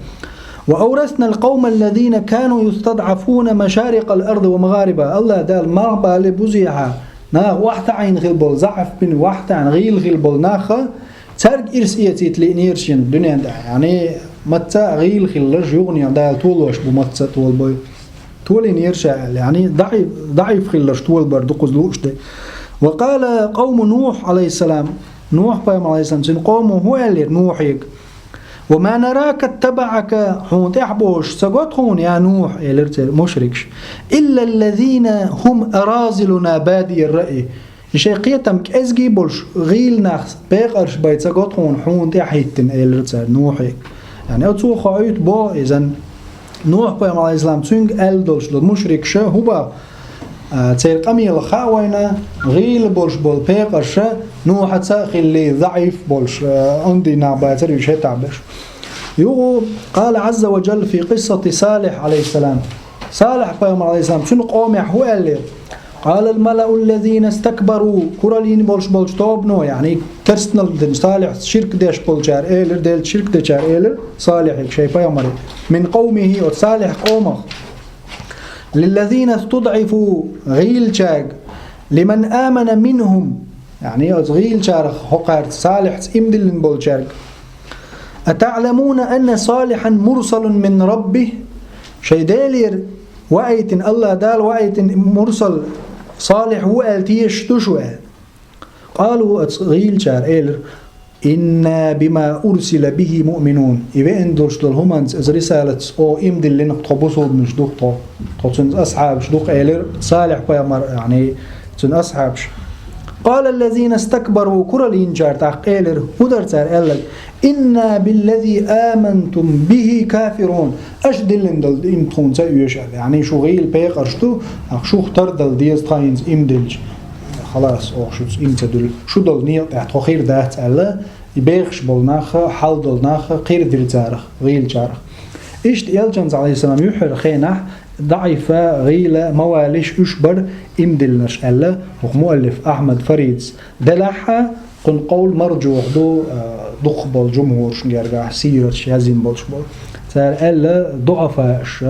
وأورثنا القوم الذين كانوا يستضعفون مشارق الأرض ومغاربها. АллахӀ Дала марха бале бузехьа, нах охьатаӀийна хила болу, заьӀап бина, охьатаьӀна гӀийла хила болу нах, цаьрга ирс эцийта лиънера шена дуьнен тӀехь. Яъни, мацца а гӀийла хилларш юханехьа Дала толош бу, мацца а толабой. Толийнера ша аьлла, яъни, даӀи-, даӀиф хилларш толабар ду кхуза лууш де. وقال قوم نوح عليه السلام, Нухь пайхамар, Ӏалайхиссалам, цуьнан къомо хӀун аьллера Нухьега? وما نراك اتبعك, хьуна тӀаьхьа бохуш ца го тхуна, я Нухь, элира церан мушрикаш, إلا الذين هم أراذلنا بادي الرأي. И шайн кхетам кӀезгий болуш, гӀийла нах, пекъарш бай ца го тхуна, хьуна тӀаьхьахӀиттина, элира цара Нухье. Яъни, оцо хоуьйту боху иза. Нухь пайхамар, Ӏалайхиссалам, цуьнга аьлла долуш долу мушрикаша хӀун боху? А, церан къамелах хаьа вайна, гӀийла болуш болу пекъарш Нухьаца а хилла, заӀиф болуш, а, онда нах бацара уьш хӀетахь берш. Юха, قال عز وجل في قصة صالح عليه السلام. Салихь пайхамар, Ӏалайхиссалам, цуьнан къомехь хӀун аьллера? قال الملأ الذين استكبروا, куралла йина болуш болчу тобано, яъни керстаналла дина, Салихьца ширк деш болчара элира, Делаца ширк дечара элира Салихье, шайн пайхамаре, من قومه, оцу Салихь къомах. للذين استضعفوا, гӀийлачаьрга, لمن آمن منهم, яъни оцу гӀийлачарах хӀокхаьрца, Салихьца иман диллина болчаьрга. أتعلمون أن صالحا مرسل من ربه؟ Шайн Делера ваийтина, АллахӀ Дала ваийтина мурсал Салихь ву аьлла тешаш ду шу аьлла. قالوا, оцу гӀийлачара элира: إنا بما أرسل به مؤمنون. И веана долуш долу хӀуманца, иза рисалатца, оха иман диллина, тхо бусулбанаш ду, тхо, тхо цуьнан асхьабаш ду-кх, элира Салихь пайхамар, яъни цуьнан асхьабаш. قال الذين استكبروا, куралла йинчара тӀаккха элира, хӀун дара цара аьлларг: إنا بالذي آمنتم به كافرون. Аша диллина долу иман тхуна ца оьшу аьлла. Яъни шу гӀийла пекъарш ду, тӀаккха шух тардала деза тхан хӀинца иман диллича. Халас, оха шуьца иман ца дуьллу. Шу долу некъа тӀехь тхо хир дац аьлла, и бехаш болу нах, хьал долу нах кхийрдира царах, гӀийлачарах. Иштта Элчанца, Ӏалайхиссалам, юьххьера хенахь даӀифа, гӀийла, мавалиш уьш бара иман диллинарш аьлла, хӀокху муаллиф Ахьмад Фаридас. Делахь а, кхуьнан къовл маржух ду, а, дукхахболу жумхӀуршна гергахь, сираташ яздина болуш болу. Цара аьлла, дуӀафааш,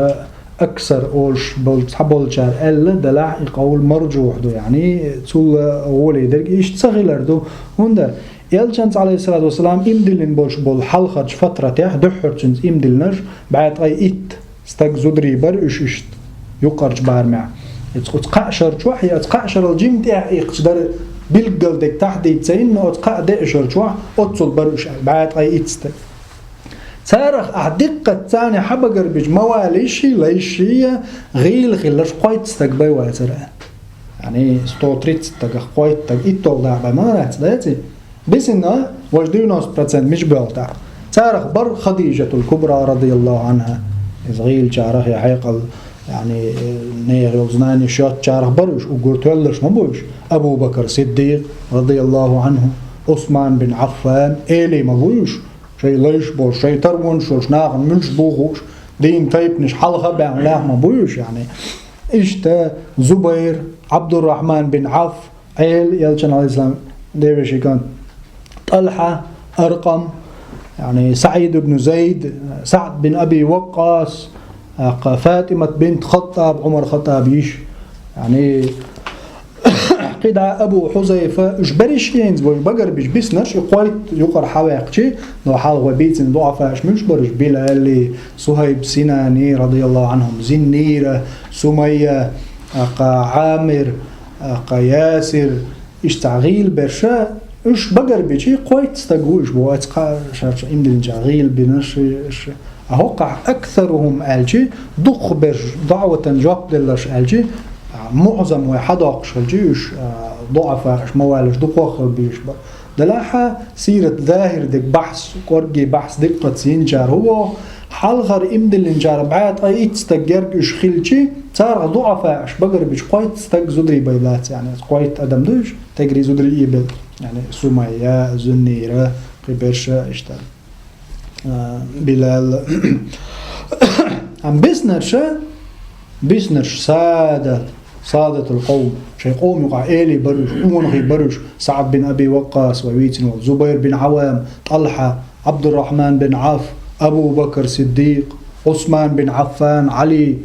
аксар олуш болу, цхьаболчара аьлла, делахь и къовл маржух ду, яъни цул гӀоле дерг иштта ца хилар ду. ХӀунда Элчанца, Ӏалайхиссалату вассалам, иман диллина болуш болу хьалхарчу фатратехь, дуьххьара цуьнца иман диллинарш, бӀе ткъе итт стаг зударий бара уьш иштта юккъерчу барамехь. Иза оцу кхаа шар чохь, я оцу кхаа шарал жимма тӀехь иккхича дара, билггал дерг тахдийца ца йина, но оцу кхаа деа шар чохь оццул бара уьш аьлла, бӀе ткъе итт стаг. Царах ахь диккхат царна хьабагар бича мавалиш, лайш, гӀийла хилларш кхойтта стаг бай вацара. Яъни сто тридцать стагах кхойтта стаг итталгӀа дакъа бай ма вац, даций? Бисина, важа девяносто процент мича боьлху тӀаккха. Царах бара Хадижатул Кубра, радияллаху анхьа. Иза гӀийлачарах я хьекъал, яъни, нехан йолу знанеш йоцучарах бара уьш, уггар тоьлларш ма бу уьш. Абу Бакр Сиддикъ, радияллаху анхьу, Усман бин Аффан, элий ма бу уьш. Шайн лайш болуш, шайн тарвонаш йолуш, нахана муьлш бу хууш, дийна тайпанаш хьалха а баьхна лаьхна ма бу уьш, яъни. Иштта Зубайр, Абдуррахман бин Ӏавф, Ӏела, Элчан, Ӏалайхиссалам, девешин кӀант, ТӀалхьа, Аркъам, яъни СаӀид ибн Зайд, СаӀд бин Аби Ваккъас, тӀаккха ФатӀимат бинт Хаттаб, Ӏумар Хаттаба йиша, яъни кхидӀа Абу Хьузайфа, уьш берриш а хӀинца вай багарбича биснарш, и кхойтта юкъара хьаваьккхича, но хьалха вай бийцина дуӀафааш муьлш бара уьш: Билали, Сухайб Синани, радияллаху анхьум, Зиннира, Сумайя, тӀаккха Ӏамир, тӀаккха Ясир, иштта цхьа гӀийла берш, уьш багарбича, кхойтта стаг ву уьш боху, оцу кхаа шарчу иман диллинчара гӀийла бинарш, уьш. А хӀокхахь аксарухум аьлча, дукхахберш, даӀватан жоп делларш аьлча, а, муӀзам вай хьадоккхуш хилча, уьш, а, дуӀафааш, мавалиш дукхах а хила безаш бара. Делахь а, сират захӀир дерг бахьс, кӀоргге бахьс диккхаца йинчара хӀун боху, хьалхара иман диллинчара бӀе ткъе итт стаг герга уьш хилча, царах дуӀафааш багарбича кхойтта стаг зударий бай лаьцна, яъни кхойтта адам ду уьш, тегри зударий а белла, яъни Сумайя, Зуннира, кхин берш а иштта. А, Билал. Амма биснарш, биснарш сада, садатул къовм, шайн къоман юкъахь элий бара уьш, къонахий бара уьш, СаӀд бин Аби Ваккъас, вай вийцина волу Зубайр бин Ӏавам, ТӀалхьа, Абдуррахман бин Ӏавф, Абу Бакр Сиддикъ, Усман бин Ӏаффан, Ӏали,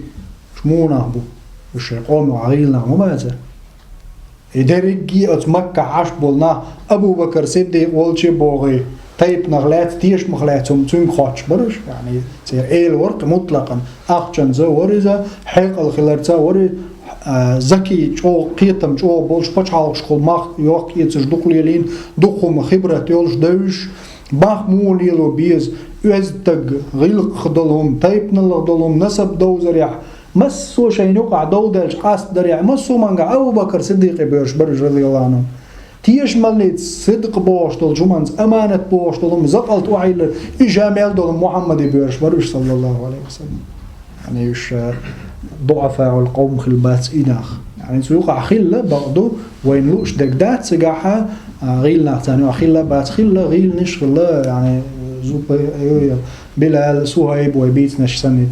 уьш муха нах бу? Уьш шайн къоман юкъахь гӀийла нах ма бацара. И дерриге а оцу Маккахь Ӏаш болу нах, Абу Бакр Сиддикъ волчу а бохий, тайпанах лаьцна, тешамах лаьцна хӀума цуьнга хоттуш бара уьш. Яъни церан эла вара кхин мутлакъан, ахчанца а вара иза, хьекъал хиларца а вара иза, а, закий, чӀогӀа кхетам чӀогӀа болуш, пачхьалкхашкахула мах йохка-эцарш дукха лелийна, дукха хӀума хибрат йолуш, девзаш, мах муха лело беза, оьзда стаг, гӀиллакх долу хӀума, тайпаналлах долу хӀума, насаб довзарехь, массо а шайна юкъахь довдаьлча къастдарехь, массо а мангахь Абу Бакр Сиддикъе боьрзуш бара уьш, радияллаху анху. Тешамаллица, сидкъ бохуш долчу хӀуманца, аманат бохуш долу хӀума, закъалт охьайиллар, и жа мел долу Мухьаммаде боьрзуш бара уьш, саллаллаху Ӏалайхи ва саллам. Яъни уьш, э, дуӀафаул къовм хила бац и нах. Яъни цу юкъахь хилла бакъду, вайна лууш дерг дац цигахь, а, гӀийла нах царна юкъахь хилла а бац, хилла гӀийланаш, хилла, яъни, зупа-, э, Билал, Сухайб вай бийцинарш санна.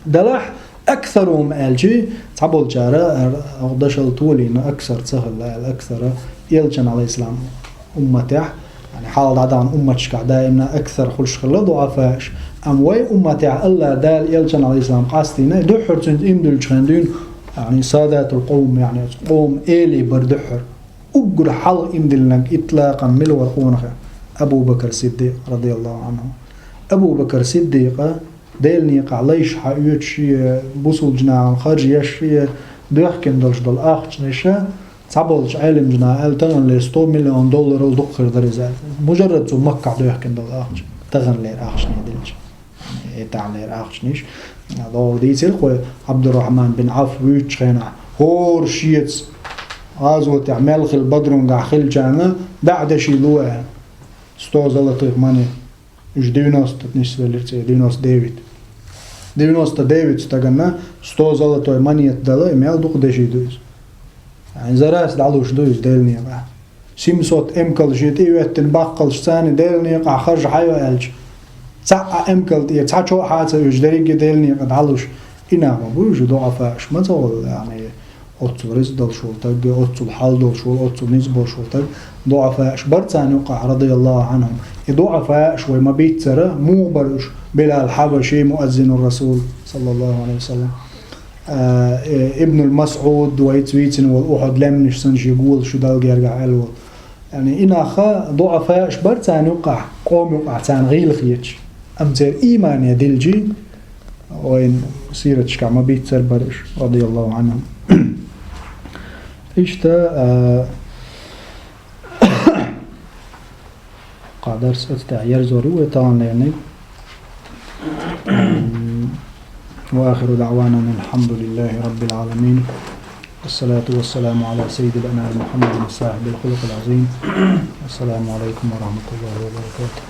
Делахь, аксарухум аьлчи, цхьаболчара, ар-, оха дашал толийна, аксар ца хилла аьлла, аксара, элчан, алейхиссалам, умматехь, яъни хьалха дӀадаьхна умматашкахь даимна аксар хуьлуш хилла дуӀафааш. Амма вай умматехь Алла Дала элчан, алейхиссалам, къастийна, и дуьххьара цуьнца ийман диллинчу хенахь дуьйна, яъни садатул къовм, яъни оцу къоман эли бара дуьххьара. Уггар хьалха ийман диллинарг итлакъан мила вара къонах? Абу Бакр Сиддикъ, радияллаху Ӏанху. Абу Бакр Сиддикъа Делан некъахь лайш хьаоьцуш, шен бусулба нахана харж еш, шен доьхкина долуш долу ахчанаш, цхьаболчу Ӏеламнаха аьлла, таханлера сто миллион долларал дукха хир дара иза аьлла. Мужаррад цо Маккахь доьхкина долу ахча, таханлера ахчане дилча. Э, таханлера ахчанаш. ДогӀу дийцира кхо Ӏабдуррахьман бин Ӏавф вуьйцучу хенахь, хӀора шеца гӀазотехь мел хилла, Бадрунгахь хиллачарна дӀа а деши лу аьлла. Сто золотых монет. Уьш девяносто нисвелира цӀе, девяносто девять. Девяносто девять стаганна сто золотой монета дала, и мел дукха деши ду иза. Айн зарас дӀалуш ду иза Делан некъахь. Семьсот эмкал шен тӀе а веттина баккхалш царна Делан некъахь харжа хьайо аьлча, цхьа а эмкал тӀе, цхьа чо а хьаца уьш дерриге Делан некъа дӀалуш, и нах ма бу уьш дуӀафааш ма ца волу, яъни, оццул ризкъ долуш волу таг, оццул хьал долуш волу, оццул низ болуш волу таг, дуӀафааш бара царна юкъахь, радияллаху Ӏанхум. И дуӀафааш вай ма бийццара, муха бара уьш, Билал Хьабаши, муаззинур Расул, саллаллаху Ӏалайхи ва саллам. А, э, Ибнул Масъуд, вайца вийцина волу Ухьуд лаьмнаш санна шен гола шу Далла гергахь аьлла волу. Яъни, и нах дуӀафааш бара царна юкъахь, къоман юкъахь царна гӀийла хеташ. Амма церан иймане дилчи, вайн сираташкахь ма бийццара бара уьш, радияллаху Ӏанхум. Иштта, а, кхаа дарс оцу тӀехь ерзор ю вай таханлерниг. وآخر دعوانا أن الحمد لله رب العالمين. والصلاة والسلام على سيد الأنام محمد صاحب الخلق العظيم. السلام عليكم ورحمة الله وبركاته.